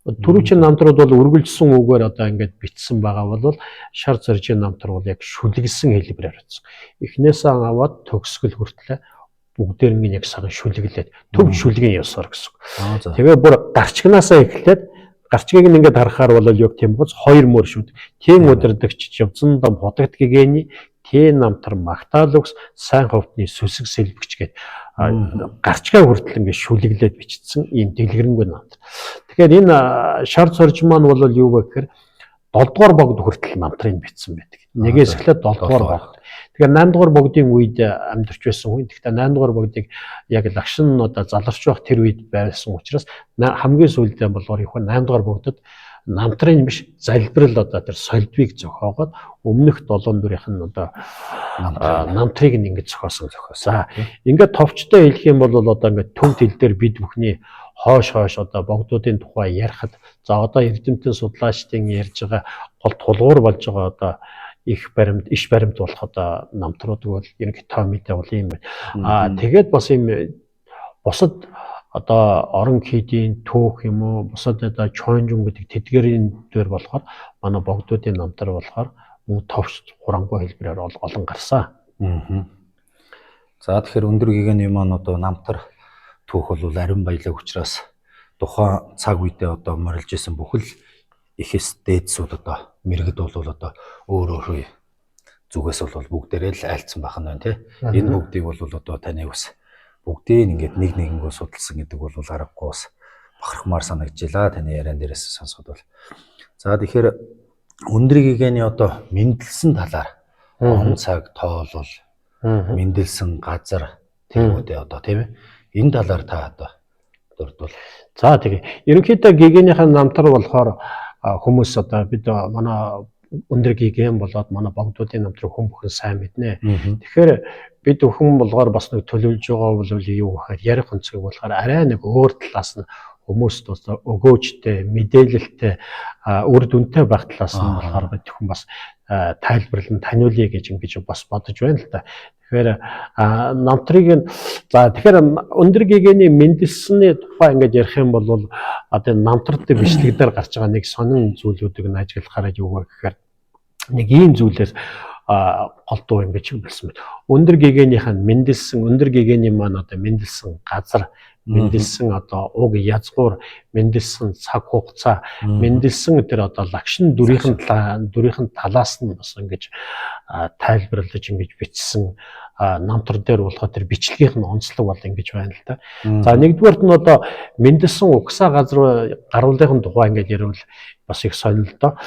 Түрүүчийн намтрууд бол үргэлжсэн үгээр одоо ингээд бичсэн байгаа бол шар зоржийн намтар бол яг шүлгэлсэн хэлбэрээр бичсэн. Эхнээсээ аваад төгсгөл хүртлээ бүгдээр нь яг сайхан шүлгэлээд төв шүлгийн ёсоор гэсэн. Тэгээ бүр гарчгнаасаа эхлээд гарчгийг ингээд харахаар бол яг тийм гоц хоёр мөр шүд. Тийм удирдагч Жавзан дам худагт гэгээний тэ намтар магтаал өгс сайн хувтны сүсэг сэлбэгч гээд гарчгаа хүртэл ингээд шүлэглээд бичсэн ийм дэлгэрэнгүй намтар. Тэгэхээр энэ шар цорж маань бол юу вэ гэхээр 7 дугаар богд хүртэл намтрыг бичсэн байдаг. Нэгээс эхлээд 7 дугаар богд. Тэгэхээр 8 дугаар богдын үед амьдарч байсан хүн. Тэгэхдээ 8 дугаар богдыг яг лагшин одоо заларч байх тэр үед байсан учраас хамгийн сүүлдээ болохоор их 8 дугаар богдод намтрын биш залбирал одоо тэр солбийг зохиогоод өмнөх 7 дүрийнх нь одоо намтрыг нь ингэж зохиосон. За ингээд товчтой хэлэх юм бол одоо ингээд төв тел дээр бид бүхний хойш хойш одоо богдуудын тухай ярихад за одоо эрдэмтэн судлаачдын ярьж байгаа гол тулгуур болж байгаа одоо их баримт, иш баримт болох одоо намтрууд бол ерөнхий тоо мэдээ бол юм байна. Аа тэгээд бас юм бусад одоо орон хийдийн түүх юм уу бусад одоо чойнжун гэдэг тэдгэрийн дээр болохоор манай богдуудын намтар болохоор мөн товч хурангуй хэлбэрээр олон гарсан. За тэгэхээр өндөр гэгэний маань одоо намтар түүх бол ариун баялаг учраас тухайн цаг үедээ одоо морилж исэн бүхэл ихэс дээдсүүд одоо мэрэгд бол одоо өөр өөрөө зүгээс бол бүгдээрээ л айлцсан байх нь байна тий. Энэ бүгдийг бол одоо таны бас бүгдийг ингээд нэг нэгэнгөө судалсан гэдэг бол аргагүй бас бахархмаар санагдчихлаа таны яриан дээрээс сонсоход бол. За тэгэхээр өндөр гэгэний одоо мэндэлсэн талаар он цаг тоолол мэндэлсэн газар тэргүүдээ одоо тийм ээ энэ талаар та одоо дурдвал. За тэгээ. Ерөнхийдөө гэгээнийхэн намтар болохоор хүмүүс одоо бид манай өндөр гэгээн болоод манай богдуудын намтрыг хүн бүхэн сайн мэднэ. Тэгэхээр бид бүхэн болгоор бас нэг төлөвлөж байгаа бол юу гэхээр ярих өнцгийг болохоор арай нэг өөр талаас нь хүмүүст бас өгөөжтэй, мэдээлэлтэй, үр дүнтэй байх талаас нь болохоор бид бүхэн бас тайлбарлан таниулъя гэж ингэж бас бодож байна л да. Тэгэхээр намтрыг нь за тэгэхээр өндөр гэгээний мэндэлсэний тухай ингээд ярих юм бол одоо намтрад бичлэг дээр гарч байгаа нэг сонин зүйлүүдийг нь ажиглахаараа юу вэ гэхээр нэг ийм зүйлээс голдуу ингэж хэлсэн байна. Өндөр гэгээнийх нь мэндэлсэн, өндөр гэгээний маань одоо мэндэлсэн газар, мэндэлсэн одоо уг язгуур, мэндэлсэн цаг хугацаа, мэндэлсэн тэр одоо лагшин дүрийнхэн талаас нь бас ингэж тайлбарлаж ингэж бичсэн намтар дээр болохоор тэр бичлэгийнх нь онцлог бол ингэж байна л да. За нэгдүгээрт нь одоо мэндэлсэн угсаа газар гаруулгын тухай ингэж ярил бас их сонирхолтой.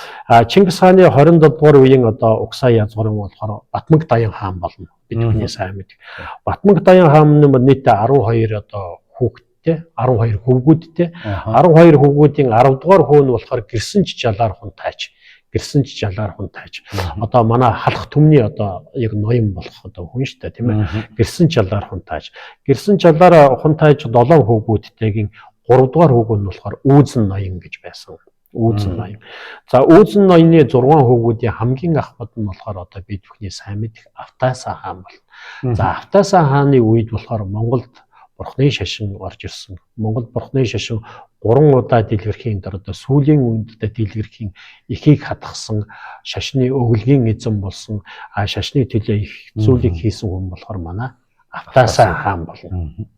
Чингис хааны 27 дугаар үеийн одоо угсаа язгуурын болохоор Батманг Даян хаан болно. Бид бүхний сайн мэддэг. Батманг Даян хаан нь нийтдээ 12 одоо хүүхэдтэй, 12 хөвгүүдтэй. 12 хөвгүүдийн 10 дугаар хүү нь болохоор Гэрсэнч Жалаар хунтайч. Гэрсэнч Жалаар хунтайч. Одоо манай халах түмний одоо яг ноён болох одоо хүн шүү дээ, тийм ээ. Гэрсэнч Жалаар хунтайч. Гэрсэнч Жалаар хунтайч 7 хөвгүүдтэйгийн 3 дугаар хүүг нь болохоор Үүзэн ноён гэж байсан. Үүзэн ноён. За Үүзэн ноёны 6 хөвгүүдийн хамгийн ахмад нь болохоор одоо бид бүхний сайн мэдэх Автаасан хаан болно. За Автаасан хааны үед болохоор Монголд Бурхны шашин орж ирсэн. Монголд Бурхны шашин 3 удаа дэлгэрхийн дараа одоо сүүлийн үедээ дэлгэрхийн ихийг хатгсан, шашны өвлгийн эзэн болсон, шашны төлөө их зүйлийг хийсэн хүн болохоор манай Автаасан хаан болно.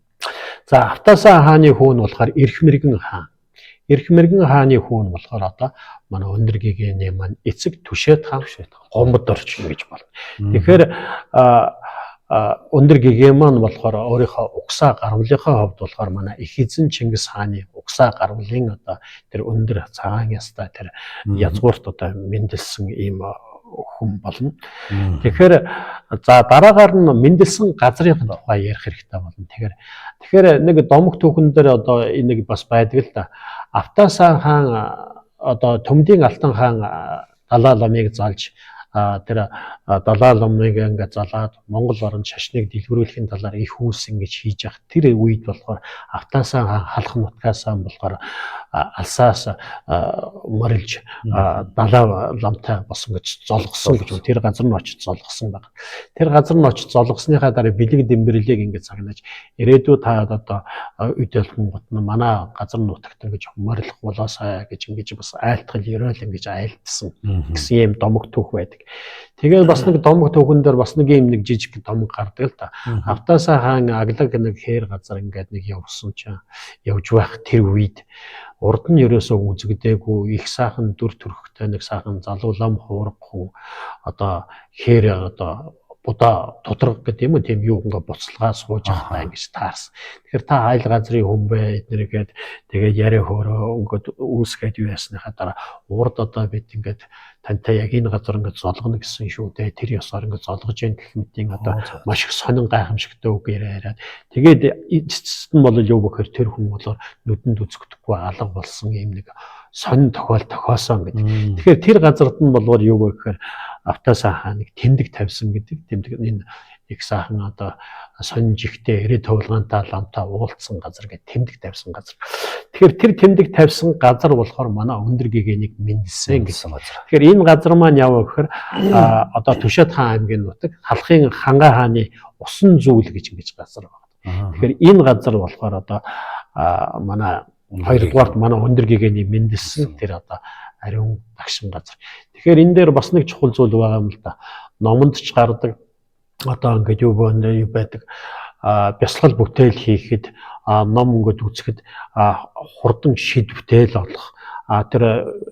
За Автаасан хааны хүү нь болохоор Эрх мэрэгэн хаан. Эрх мэрэгэн хааны хүү нь болохоор одоо манай өндөр гэгээний маань эцэг Түшээд хаан гомбод орчин гэж болно. Тэгэхээр өндөр гэгээ маань болохоор өөрийнхөө угсаа гарвлынхаа хувьд болохоор манай их эзэн Чингис хааны угсаа гарвлын одоо тэр өндөр цагаан ястай тэр язгуурт одоо мэндэлсэн ийм хүн болно. Тэгэхээр за дараагаар нь мэндэлсэн газрын тухай ярих хэрэгтэй болно. Тэгэхээр нэг домог түүхэн дээр одоо энэ нэг бас байдаг л да. Автаасан хаан одоо Төмдийн Алтан хаан Далай ламыг залж тэр Далай ламыг ингээд залаад Монгол оронд шашныг дэлгэрүүлэхийн талаар их үүс ингэж хийж явах тэр үед болохоор Автаасан хаан халах нутгаасаа болохоор алсаас морилж Далай ламтай бас ингэж золгосон гэж тэр газар нь очиж золгосон баг. Тэр газар нь очиж золгосныхаа дараа бэлэг дэмбэрлийг ингэж цагнаж ирээдүй та одоо үдэлхэн гот нь манай газар нутагт ингэж морилох болоосай гэж ингэж бас айлтгал ерөөл ингэж айлтсан гэсэн юм домог түүх байдаг. Тэгээд бас нэг домог түүхэн дээр бас нэг юм нэг жижиг домог гардаг л да. Автаасаа хаан аглаг нэг хээр газар ингээд нэг явсан чинь явж байх тэр үед урд нь ерөөсөө үзэгдээгүй их сайхан дүр төрхтэй нэг сайхан залуу лам хувраг хүн одоо хээр одоо будаа тудраг гэдэг юм уу тийм юу ингээ буцалгаа сууж байхдаа ингэж таарсан. Тэгэхээр та айл газрын хүн бэ эднэргээд тэгээ яриа хөөрөө ингээд үүсгээд юу ясныхаа дараа урд одоо бид ингээд тантай яг энэ газар ингээд золгоно гэсэн шүү дээ. Тэр ёсоор ингээд золгож яах гэх мэтийн одоо маш их сонин гайхамшигтай үг яриа яриад тэгээд эцэст нь бол юу гэхээр тэр хүн бол нүдэнд үзэгдэхгүй алга болсон юм нэг сонин тохиол тохиосон гэдэг. Тэгэхээр тэр газарт нь болвол юу вэ гэхээр Автаасан хааныг тэмдэг тавьсан гэдэг. Тэмдэг энэ их сайхан одоо сонин жигтэй эрээ төвлгөнтэй ламтай уулзсан газар гэдэг тэмдэг тавьсан газар. Тэгэхээр тэр тэмдэг тавьсан газар болохоор манай өндөр гэгэнийг мэндэлсэн гэсэн газар. Тэгэхээр энэ газар маань яв гэхээр одоо Түшээд хаан аймгийн нутаг Халахын Хангай хааны усан зүйл гэж ингэж газар байна. Тэгэхээр энэ газар болохоор одоо манай хоёрдугаарт манай өндөр гэгэний мэндэлсэн тэр одоо ариун дагшин газар. Тэгэхээр энэ дээр бас нэг чухал зүйл байгаа юм л да. Номонд ч гардаг одоо ингээд юу юу байдаг бясалгал бүтээл хийхэд ном ингээд үзэхэд хурдан шид бүтээл олох тэр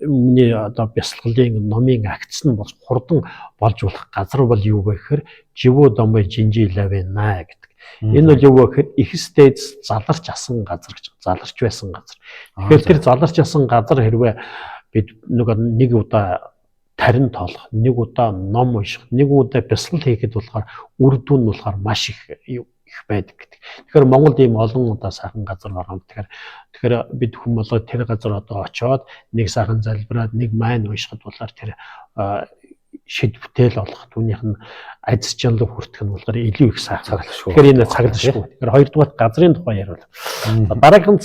миний одоо бясалгалын номын агц нь бол хурдан болж болох газар бол юу вэ гэхээр живүү домой жинжи лавина гэдэг. Энэ бол юу вэ гэхээр ихэс дээдс заларч асан газар гэж заларч байсан газар. Тэгэхээр тэр заларч асан газар хэрвээ бид нөгөө нэг удаа тарин тоолох, нэг удаа ном унших, нэг удаа бясалгал хийхэд болохоор үр дүн нь болохоор маш их их байдаг гэдэг. Тэгэхээр Монголд ийм олон удаа сайхан газар байгаа юм. Тэгэхээр бид хүн болоо тэр газар одоо очиод нэг сайхан залбираад нэг майн уншихад болохоор тэр шид бүтээл олох түүнийх нь аз чанал хүртэх нь болохоор илүү их сайхан. Тэгэхээр энэ цаглашгүй. Тэгэхээр хоёрдугаар газрын тухай яриул. Дараагийн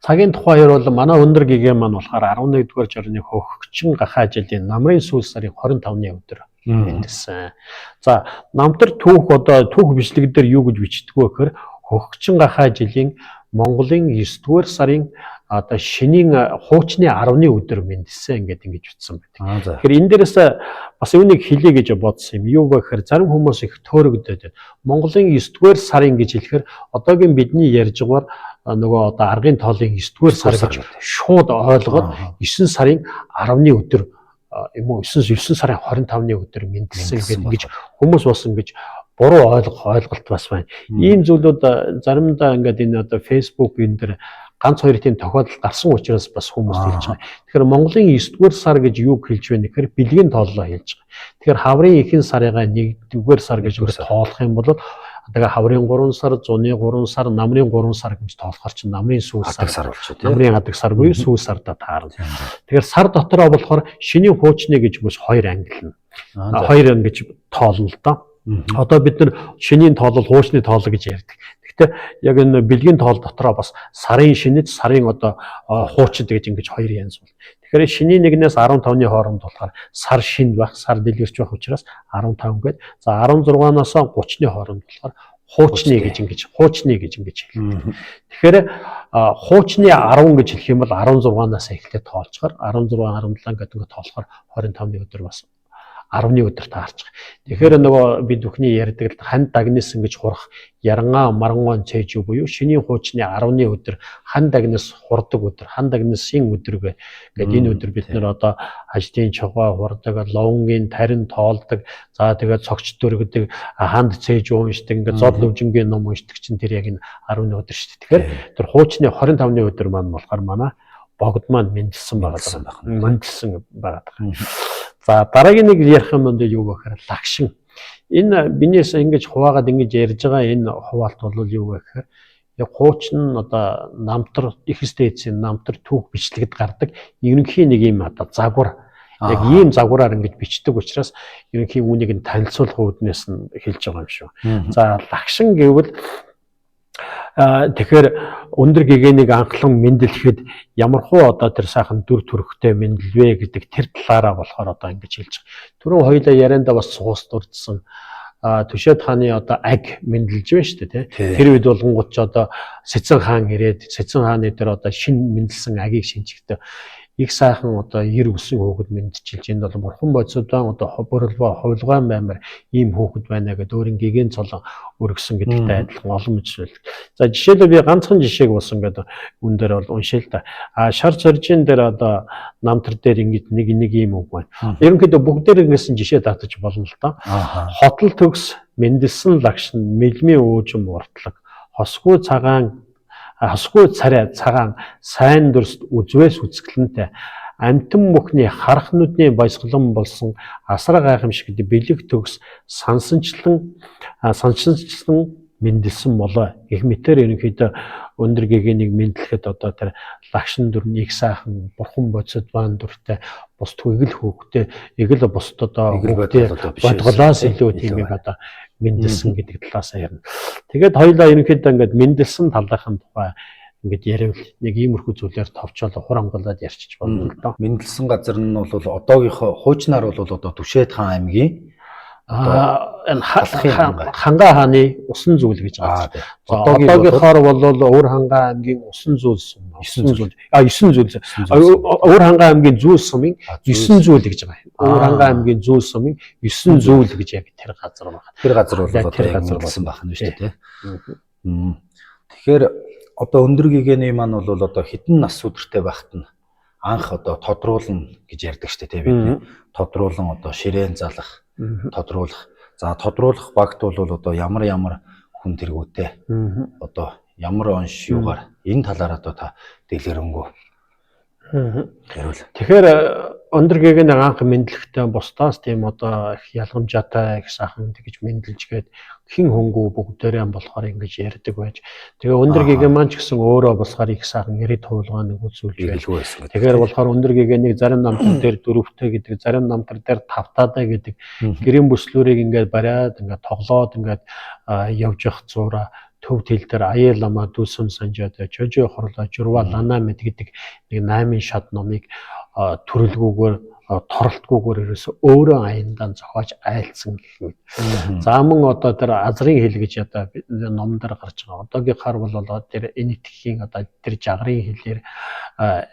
цагийн тухай яриул манай өндөр гэгээ маань болохоор 11-р жорны хөхчин гахаа жилийн намрын сүүл сарын 25-ны өдөр мэндэлсэн. За намтар түүх одоо түүх бичлэг дээр юу гэж бичдэг вэ гэхээр хөхчин гахаа жилийн Монголын 9-р сарын одоо шинийн хуучны 10-ны өдөр мэндэлсэн ингээд ингэж бичсэн байдаг. Тэгэхээр энэ дээрээс бас юуныг хэлье гэж бодсон юм. Юу вэ гэхээр зарим хүмүүс их төөрөгдөд байна. Монголын 9-р сарын гэж хэлэхээр одоогийн бидний ярьж байгаагаар нөгөө одоо аргын тоолын 9-р сар гэж шууд ойлгоод 9 сарын 10-ны өдөр юм уу 9 сарын 25-ны өдөр мэндэлсэн гэдэг ингэж хүмүүс бас ингэж буруу ойлголт бас байна. Ийм зүйлүүд заримдаа ингээд энэ одоо Facebook энэ дэр ганц хоёр тийм тохиолдол гарсан учраас бас хүмүүс хэлж байгаа. Тэгэхээр Монголын 9-р сар гэж юу хэлж байна гэхээр бэлгийн тооллоо хэлж байгаа. Тэгэхээр хаврын ихэнх сарыгаа 1-р сар гэж тоолох юм бол тэгээ хаврын 3 сар, зуны 3 сар, намрын 3 сар гэж тоолохоор чинь намрын сүүл сар болчих тийм. Намрын адаг сар буюу сүүл сарда таарна. Тэгэхээр сар дотороо болохоор шинийн хуучны гэж бас хоёр ангилна. Хоёр ангиж тоолно л доо. Одоо бид нар шинийн тоолол, хуучны тоолол гэж ярьдаг. Гэхдээ яг энэ бэлгийн тоол дотороо бас сарын шинэд, сарын одоо хуучид гэж ингэж хоёр янз бол. Тэгэхээр шинийн нэгнээс 15-ны хооронд болохоор сар шинэ байх, сар дэлгэрч байх учраас 15 гээд за 16-наас 30-ны хооронд болохоор хуучны гэж ингэж хуучны гэж ингэж хэлдэг. Тэгэхээр хуучны 10 гэж хэлэх юм бол 16-наас эхлээд тоолцохоор 16 17 гэдэг ингээд тоолохоор 25-ны өдөр бас 10-ны өдөр таарчих. Тэгэхээр нөгөө бид бүхний ярьдаг л ханд дагнис ингэж хурах ярангаа марангон цээжүү буюу шинийн хуучны 10-ны өдөр ханд дагнис хурдаг өдөр, ханд дагнисын өдөр гэдэг энэ өдөр бид нар одоо ажлын чугаа хурдаг, ловнгийн тарин тоолдог, за тэгээд цогч дөргөдөг, ханд цээжүү уншдаг, ингээд зод лөвжингийн ном уншдаг чинь тэр яг энэ 10-ны өдөр шүү дээ. Тэгэхээр тэр хуучны 25-ны өдөр маань болохоор манай богд маань мэндэлсэн байгаа. Мэндэлсэн байгаа. За дараагийн нэг ярих юм бол юу вэ гэхээр лагшин. Энэ бинээс ингэж хуваагаад ингэж ярьж байгаа энэ хуваалт бол юу вэ гэхээр яг хуучин нь одоо намтар ихэс дээдсийн намтар түүх бичлэгд гардаг ерөнхий нэг юм одоо загвар яг ийм загвараар ингэж бичдэг учраас ерөнхий үүнийг нь танилцуулах үүднээс нь хэлж байгаа юм шүү. За лагшин гэвэл тэгэхээр өндөр гэгээнийг анхлан мэндэлэхэд ямархуу одоо тэр сайхан дүр төрхтэй мэдлвэ гэдэг тэр талаараа болохоор одоо ингэж хэлж байгаа. Түрүүн хоёулаа яриандаа бас суус дурдсан Түшээд хааны одоо аг мэндэлж байна шүү дээ, тий. Тэр үед болонгууд ч одоо Сэцэн хаан ирээд Сэцэн хааны дээр одоо шин мэндэлсэн агийг шинжихдээ Их сайхан одоо ер өсөн хөөхд мэндчилж, энд бол бурхан бодисодон одоо бүрэлбоо хувилгаан баймар ийм хөөхд байна гэдээ өөрийн гигэн цолон өргөсөн гэдэгтэй адилхан олон мэдлэл. За жишээлбэл би ганцхан жишээг болсон гэдэг үн дээр бол уншъя л да. А шар цоржин дээр одоо намтар дээр ингэж нэг нэг ийм үг байна. Ерөнхийдөө бүгдээр ингэсэн жишээ татаж болно л доо. Хотол төгс мэндэлсэн лагшин мэлмийн өөжим уртлаг хосгүй цагаан хосгүй царай цагаан сайн дүрст үзвээс үзэсгэлэнтэй амтан мөхний харах нүдний баясгалан болсон асар гайхамшигт бэлэг төгс сансанчлан мэндэлсэн болоо. Гэх мэтээр ерөнхийдөө өндөр гэгэнийг мэдлэхэд одоо тэр лагшин дүр нь их сайхан бурхан бодисод баан дүртэй бус эгэл хөөхтэй эгэл бусд одоо бодголоос илүү тийм юм одоо мэндэлсэн гэдэг талаас ярина. Тэгээд хоёулаа ерөнхийдөө ингээд мэндэлсэн талынхын тухай ингээд яриул нэг иймэрхүү зүйлээр товчоол хурамгалаад ярьчих болно л доо. Мэндэлсэн газар нь бол одоогийнхоо хуучнаар бол одоо Түшээд хаан аймгийн энэ Хангай хааны усан зүйл гэж газар. Одоогийнхоор бол Өвөр Хангай аймгийн усан зүйл сум. 9 зүйл. 9 зүйл. Өвөр Хангай аймгийн зүүл сумын 9 зүйл гэж байгаа. Өвөр Хангай аймгийн зүүл сумын 9 зүйл гэж яг тэр газар байна. Тэр газар бол одоо яг мэндэлсэн байх нь шүү дээ, тийм. Тэгэхээр одоо өндөр гэгэний маань бол одоо хэдэн нас өдөртэй байхад нь анх одоо тодруулна гэж ярьдаг шүү дээ, тийм бидний. Тодруулан одоо ширээн залах, тодруулах. За тодруулах багт бол одоо ямар ямар хүн тэргүүтэй одоо ямар онш юугаар энэ талаар одоо та дэлгэрэнгүй яриул. Тэгэхээр өндөр гэгэний анх мэдлэгтэй бусдаас тийм одоо их ялгамжаатай их сайхан тэгж мэдлжгээд хин хөнгүү бүгдээрээ болохоор ингэж ярьдаг байж. Тэгээ өндөр гэгээ маань ч гэсэн өөрөө болохоор их сайхан эрид хуулгаа нэг үзүүлж байж. Тэгэхээр болохоор өндөр гэгээнийг зарим намтар дээр дөрөвтэй гэдэг, зарим намтар дээр тавтаатай гэдэг гэрийн бүслүүрийг ингээд бариад ингээд тоглоод ингээд явж явах зураа төв тэл дээр аяа лама дүүсэм санжаад жожо хорлоо журва лана мэд гэдэг нэг 8 шат номыг төрөлгүүгээр торолтгүйгээр ерөөсө өөрөө аяндаа зохиож айлцсан гэх мэт. За мөн одоо тэр азрын хэл гэж одоо ном дээр гарч байгаа. Одоогийнхаар бол тэр энэтхэгийн одоо тэр жагрын хэлээр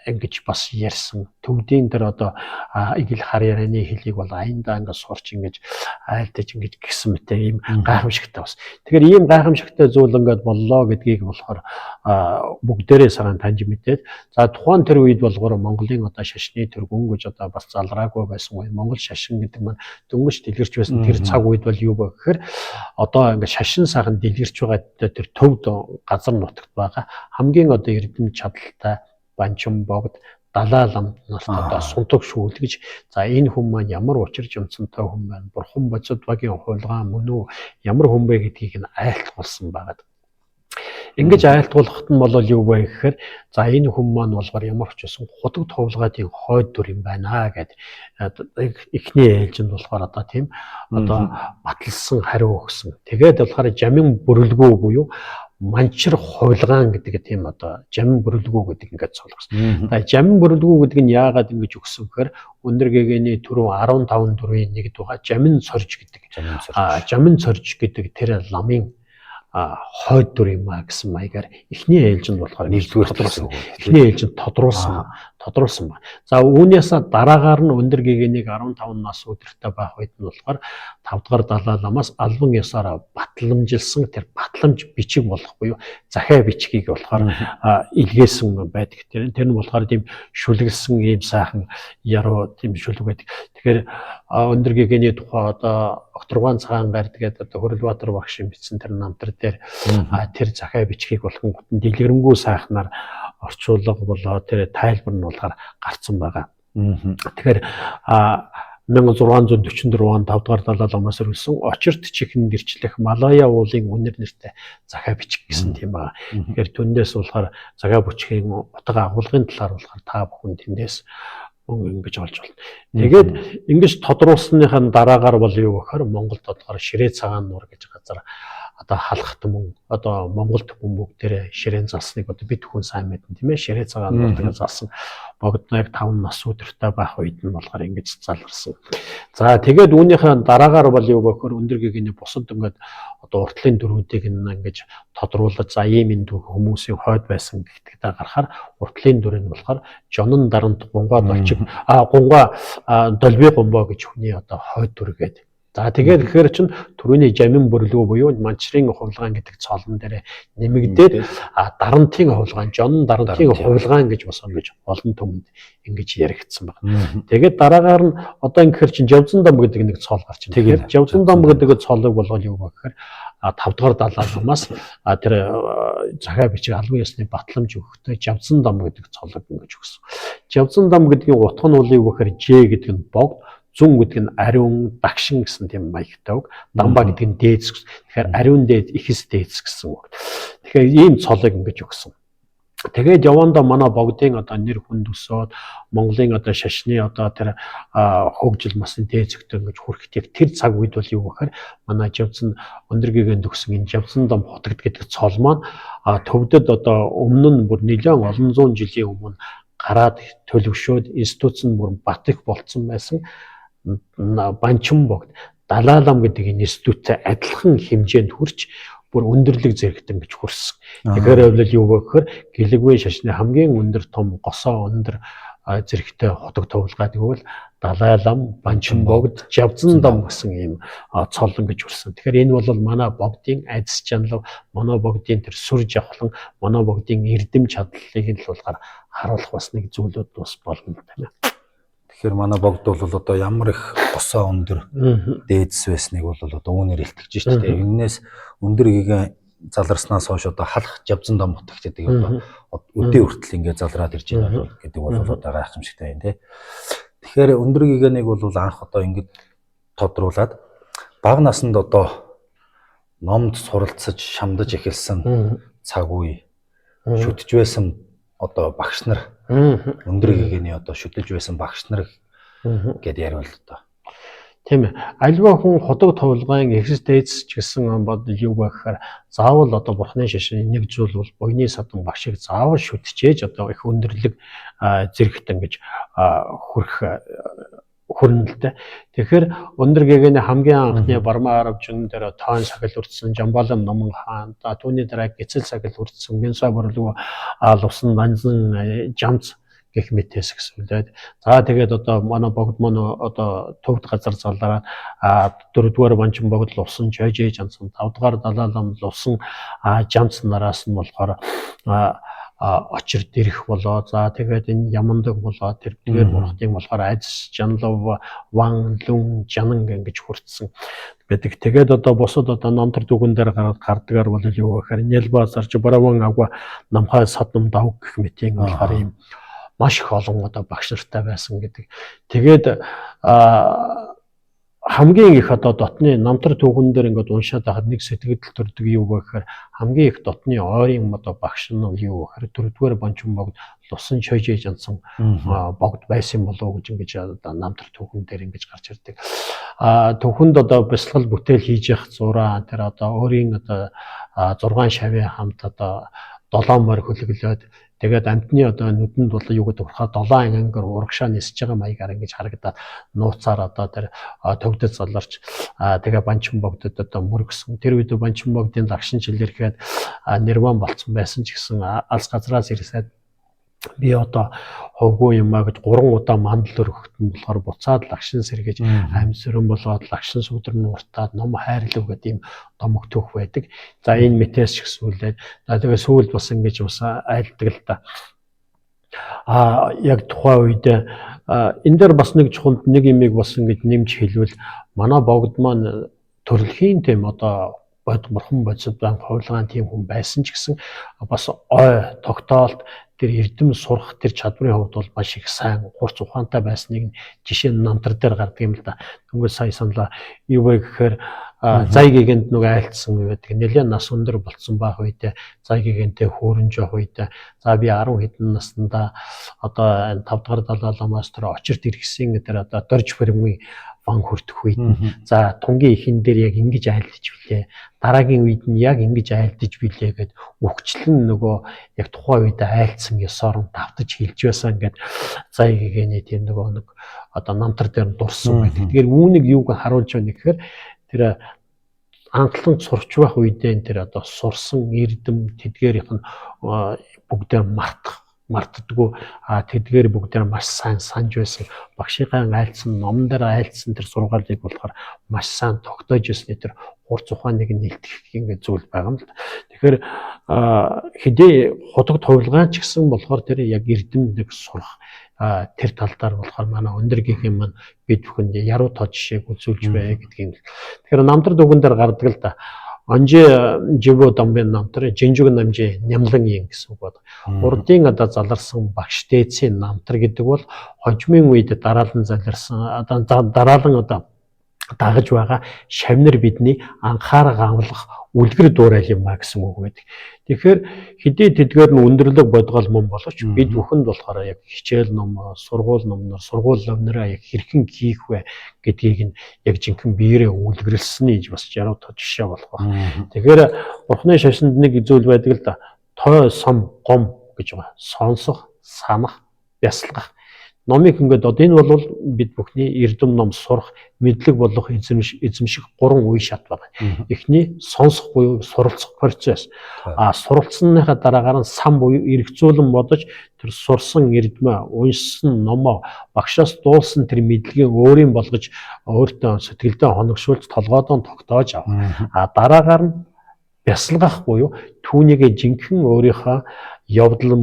ингэж бас ярьсан. Төвдийн тэр одоо эгэл хар ярианы хэлийг бол аяндаа ингэ сурч ингэж айлтаж ингэж гисэн мэт ийм гайхамшигтай бас. Тэгэхээр ийм гайхамшигтай зүйл ингээд боллоо гэдгийг болохоор бүгдээрээ саран таньж мэдээд, за тухайн тэр үед болохоор Монголын одоо шашны төргөн гэж одоо бас залраагүй байсан үе Монгол шашин гэдэг маань дөнгөж дэлгэрч байсан тэр цаг үед бол юу вэ гэхээр одоо ингээд шашин сайхан дэлгэрч байгаа тэр төвд газар нутагт байгаа хамгийн одоо эрдэм чадaltaй Банчин богд Далай лам нарт одоо сунтаг шүүлгэж, за энэ хүн маань ямар учир жимцэнтэй хүн байна, бурхан бодисод багийн хувилгаан мөн үү, ямар хүн бэ гэдгийг нь айлтгуулсан байгаад. Ингэж айлтгуулахад нь бол юу вэ гэхээр за энэ хүн маань болохоор ямар ч байсан худаг тувлгаадын хойд дүр юм байна гэд эхний ээлжинд болохоор одоо тийм одоо баталсан хариу өгсөн. Тэгээд болохоор жамин бүрэлгүү буюу манчир хувилгаан гэдэг тийм одоо жамин бүрэлгүү гэдэг ингээд цолгосон. За жамин бүрэлгүү гэдэг нь яагаад ингэж өгсөн гэхээр өндөр гэгээний түрүү 15 дөрвийн нэгд байгаа жамин сорж гэдэг. Жамин сорж гэдэг тэр ламын хойд дүр юм а гэсэн маягаар эхний ээлжинд болохоор нэгдүгээр тодруулсан. Эхний ээлжинд тодруулсан ба. За үүнээс дараагаар нь өндөр гэгээнийг 15 нас өдөртэй байх үед нь болохоор 5 дугаар Далай ламаас албан ёсоор батламжилсан тэр батламж бичиг болох буюу захиа бичгийг болохоор илгээсэн байдаг. Тэр нь болохоор тийм шүлгэлсэн ийм сайхан яруу тийм шүлэг байдаг. Тэгэхээр өндөр гэгээний тухай одоо Огторгуйн цагаан гар тэгээд одоо Хөрөлбаатар багшийн бичсэн тэр намтар дээр тэр захиа бичгийг болгон дэлгэрэнгүй сайхнаар орчуулга болоо тэр тайлбар нь болохоор гарцсан байгаа. Тэгэхээр 1644 он 5 дугаар Далай ламаас өргөсөн очирт чихэн дэрчлэх Малая уулын үнэр нэртэй захиа бичиг гэсэн тийм байгаа. Тэгэхээр түндээс болохоор захиа бичгийн утга агуулгын талаар болохоор та бүхэн тэндээс ингэж олж болно. Тэгээд ингэж тодруулсныхаа дараагаар бол юу гэхээр Монголд болохоор ширээ цагаан нуур гэж газар одоо халахт мөн одоо Монголд мөн бүгдээрээ ширээн залсныг одоо бид хүн сайн мэднэ, тийм ээ. Ширээ цагаан нуурдаг залсан богднойг 5 нас өдөртэй байх үед нь болохоор ингэж заларсан. За тэгээд үүнийхээ дараагаар бол юу гэхээр өндөр гэгэний бусад ингээд одоо уртлын дүрүүдийг ингэж тодруулаад, за ийм энэ хүмүүсийн хойд байсан гэдэгтээ гарахаар уртлын дүр нь болохоор Жонон дарант гунгаа долчиг гунгаа долби гумбоо гэж хүний одоо хойд дүр гэдэг. За тэгээд гэхээр чинь түрүүний жамин бүрлүү буюу Манчрын хувилгаан гэдэг цоолон дээр нэмэгдээд дарантын хувилгаан, Жонон дарантын хувилгаан гэж бас ингэж олон түмэнд ингэж яригдсан байна. Тэгээд дараагаар нь одоо ингэхээр чинь Жавзан дом гэдэг нэг цоол гарч байна. Тэгэхээр Жавзан дом гэдэг цоолыг болгол юу вэ гэхээр 5 дугаар далай намаас тэр захиа бичиг албан ёсны батламж өгөхдөө Жавзан дом гэдэг цоолыг ингэж өгсөн. Жавзан дом гэдгийн утга нь бол юу гэхээр Ж гэдэг нь богд, зүн гэдэг нь ариун, дагшин гэсэн тийм маягтай үг. Дамба гэдэг нь дээдс. Тэгэхээр ариун дээд, ихэс дээдс гэсэн үг. Тэгэхээр ийм цолыг ингэж өгсөн. Тэгээд явандаа манай богдын одоо нэр хүнд өсөөд Монголын одоо шашны одоо тэр хөгжил масын дээд зөгтөө ингэж хүрэхэд яг тэр цаг үед бол юу гэхээр манай Жавзан өндөр гэгэнд өгсөн энэ Жавзан дом хотогд гэдэг цол маань төвдөд одоо өмнө нь бүр нэлээд олон зуун жилийн өмнө гараад төлөвшөөд институт нь бүр бат их болцсон байсан. Банчин богд Далай лам гэдэг энэ институттэй адилхан хэмжээнд хүрч бүр өндөрлөг зэрэгт ингэж хүрсэн. Тэгэхээр бол юу вэ гэхээр гэлэгвийн шашны хамгийн өндөр том госоо өндөр зэрэгтэй хотог тувалгаа тэгвэл Далай лам, Банчин богд, Жавзан дом гэсэн ийм цоллон гэж хүрсэн. Тэгэхээр энэ бол манай богдын айдас чанал, манай богдын тэр сүр жавхлан, манай богдын эрдэм чадлыг нь л болохоор харуулах бас нэг зүйлүүд бас болно тийм ээ. Тэгэхээр манай богд бол одоо ямар их госоо өндөр дээдс байсныг бол одоо үүнээр илтгэж шүү дээ. Эннээс өндөр гэгээ заларснаас хойш одоо халах Жавзан дом хотогт гэдэг одоо өдөө хүртэл ингээд залраад ирж байна гэдэг бол одоо гайхамшигтай юм тий. Тэгэхээр өндөр гэгэнийг бол анх одоо ингээд тодруулаад бага наснд одоо номд суралцаж шамдаж эхэлсэн цаг үе шүтж байсан одоо багш нар өндөр гэгэний одоо шүтэж байсан багш нар гэдээ яриул одоо. Тийм ээ. Альва хүн ходог товлогын ихс дээдс ч гэсэн бод юу вэ гэхээр заавал одоо бурхны шашны нэг зүйл бол буйны садан багшийг заавал шүтжээж одоо их өндөрлөг зэрэгт ингэж хүрэх хүрнэ л дээ. Тэгэхээр өндөр гэгэний хамгийн анхны Барма аравжин дээр тоон сахил үрдсэн Жамбалан номон хаан, за түүний дараа Гэцэл сахил үрдсэн Гэнса борлого лувсан Нанзан жамц гэх мэтээс гэсвэлээд. За тэгээд одоо манай богд маань одоо төвд газар залаараа дөрөвдүгээр банчин богд лувсан Чойжээ жансан, тавдугаар Далай лам лувсан жамц нараас нь болохоор очир дэрэх болоо. За тэгээд энэ ямандаг болоо. Тэр дгээр бурхтын болохоор айдас жанлав ван лүн жанан ингэж хүртсэн байдаг. Тэгээд одоо бусад одоо намтар дүгэн дээр гараад гардгаар бол юу гэхээр Нэлба зарж Бараван агва намхай садам давг гэх мэтийн болохоор ийм маш их олон одоо багш нартай байсан гэдэг. Тэгээд хамгийн их одоо дотны намтар түүхэн дээр ингээд уншаад байхад нэг сэтгэл төрдөг юу вэ гэхээр хамгийн их дотны ойрын одоо багш нь юу гэхээр дөрөвдүгээр банчин богд лусан чойжээж жансан богд байсан болов уу гэж ингэж одоо намтар түүхэн дээр ингэж гарч ирдэг. Түүхэнд одоо бясалгал бүтээл хийж явах зураа тэр одоо өөрийн одоо 6 шавийн хамт одоо 7 морь хөлөглөөд тэгээд амтны одоо нүдэнд бол юу гэдэг урхаа 7 ангиар урагшаа нисэж байгаа маягаар ингэж харагдаад нууцаар одоо тэр төвдөд заларч тэгээ банчин богдод одоо мөргсөн. Тэр үед банчин богдын лагшин чилэрхэд нирван болцсон байсан ч гэсэн алс газраас ирсээд би одоо хувгүй юм а гэж 3 удаа мандал өргөхт нь болохоор буцаад лагшин сэргэж амьсрэн болоод лагшин сүдэр нь уртаад ном хайрлав гэдэг ийм домог түүх байдаг. За энэ мэтээс ч гэсүүлээд за тэгээ сүүлд бас ингэж бас айлддаг л да. Яг тухайн үед энэ дээр бас нэг чухал нэг юмыг бас ингэж нэмж хэлвэл манай богд маань төрөлхийн тийм одоо бурхан бодисод бан хувилгаан тийм хүн байсан ч гэсэн бас ой тогтоолт тэр эрдэм сурах тэр чадварын хувьд бол маш их сайн хурц ухаантай байсныг жишээ нь намтар дээр гардаг юм л да. Дөнгөж сая саналаа юу вэ гэхээр Зай гэгэнд нөгөө айлтсан үе байдаг. Нэлээд нас өндөр болцсон байх үедээ зай гэгэнтэй хөөрөн жоох үедээ за би 10 хэдэн наснда одоо 5 дахь Далай ламаас тэр очирт иргэсэн тэр одоо дорж фермийн ван хүртэх үед за тунгийн ихэн дээр яг ингэж айлдаж билээ. Дараагийн үед нь яг ингэж айлдаж билээ гэд өгчлэн нөгөө яг тухайн үед айлдсан ёсоор нь давтаж хэлж байсан гэд зай гэгэний тийм нөгөө нэг одоо намтар дээр дурсан байдаг. Тэгэхээр үүнийг юуг харуулж байна гэхээр тэр анхлан сурч байх үедээ тэр одоо сурсан эрдэм тэдгээрийнх нь бүгдээ мартдаггүй, тэдгээр бүгдээр маш сайн санаж байсан, багшийнхаа айлдсан номон дээр айлдсан тэр сургаалыг болохоор маш сайн тогтоож ирсний тэр хурц ухааныг нэлтгэх ингээд зүйл байгаа юм л да. Тэгэхээр хэдий худаг тувилгаан ч гэсэн болохоор тэр яг эрдэм нэг сурах тэр тал дээр болохоор манай өндөр гихэн маань бид бүхэнд яруу тоо жишээг үзүүлж бай гэдгийг. Тэгэхээр намтар дүгэн дээр гардаг л да. Онжи живо домбын намтар жинжүг намжи нямлан ин гэсэн үг байна. Урдын одоо заларсан багш дээдсийн намтар гэдэг бол хожмын үед дараалан заларсан одоо дараалан одоо дагаж байгаа шавнар бидний анхаарал авлах үлгэр дуурайл юм а гэсэн үг байдаг. Тэгэхээр хэдий тэдгээр нь өндөрлөг бодгол мөн боловч бид бүхэнд болохоор яг хичээл ном, сургууль номноор, сургууль номнороо яг хэрхэн хийх вэ гэдгийг нь яг жинхэнэ биеэрээ үлгэрлэсний бас жаруу тоо жишээ болох байх. Тэгэхээр Бурхны шашинд нэг зүйл байдаг л да. Той, сом, гом гэж байгаа. Сонсох, санах, бясалгах. Номыг ингээд одоо энэ бол бид бүхний эрдэм ном сурах, мэдлэг болох эзэмших гурван үе шат байна. Эхний сонсох буюу суралцах процесс. А суралцсаныхаа дараагаар нь сан буюу эргцүүлэн бодож тэр сурсан эрдмээ, уншсан номоо, багшаас дуулсан тэр мэдлэгийг өөрийн болгож өөртөө сэтгэлдээ хоногшуулж толгойдоо тогтоож авах. А дараагаар нь бясалгах буюу түүнийг жинхэнэ өөрийнхөө явдал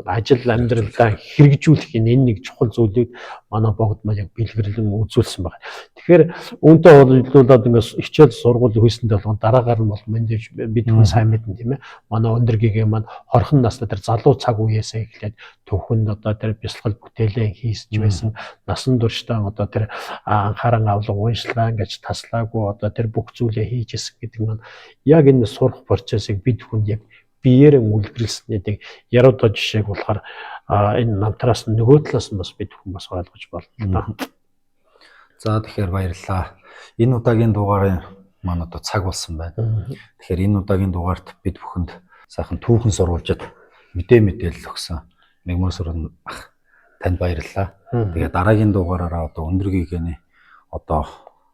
ажил амьдралдаа хэрэгжүүлэх энэ нэг чухал зүйлийг манай богд маань яг бэлгэрлэн үзүүлсэн байна. Тэгэхээр үүнтэй ойлуулаад ингээс хичээл сургууль хийсэн болгон дараагаар нь бол мэдээж бид хүн сайн мэднэ, тийм ээ. Манай өндөр гэгээ маань хорхон настай тэр залуу цаг үеэсээ эхлээд төвхөнд одоо тэр бясалгал бүтээлээ хийсэж байсан, насан туршдаа одоо тэр анхааран авлага уншилгаа ингэж таслаагүй одоо тэр бүх зүйлээ хийж исэн гэдэг маань яг энэ сурах процессыг бид хүнд яг биеэр үлгэрлсэн нэг яруу тоо жишээг болохоор энэ намтраас нөгөө талаас нь бас бид хүн бас ойлгож болно л да. За, тэгэхээр баярлалаа. Энэ удаагийн дугаарын маань одоо цаг болсон байна. Тэгэхээр энэ удаагийн дугаарт бид бүхэнд сайхан түүхэн сурвалжид мэдээлэл өгсөн. Мегмар сүрэн ах, танд баярлалаа. Тэгээ дараагийн дугаараараа одоо өндөр гэгэний одоо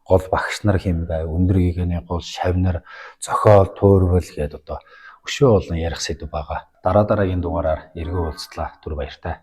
гол багш нар хэм байв, өндөр гэгэний гол шавнар, зохиол, туурвал гээд одоо өшөө олон ярих сэдв байгаа. Дараа дараагийн дугаараар эргэн уулзлаа. Түр баяртай.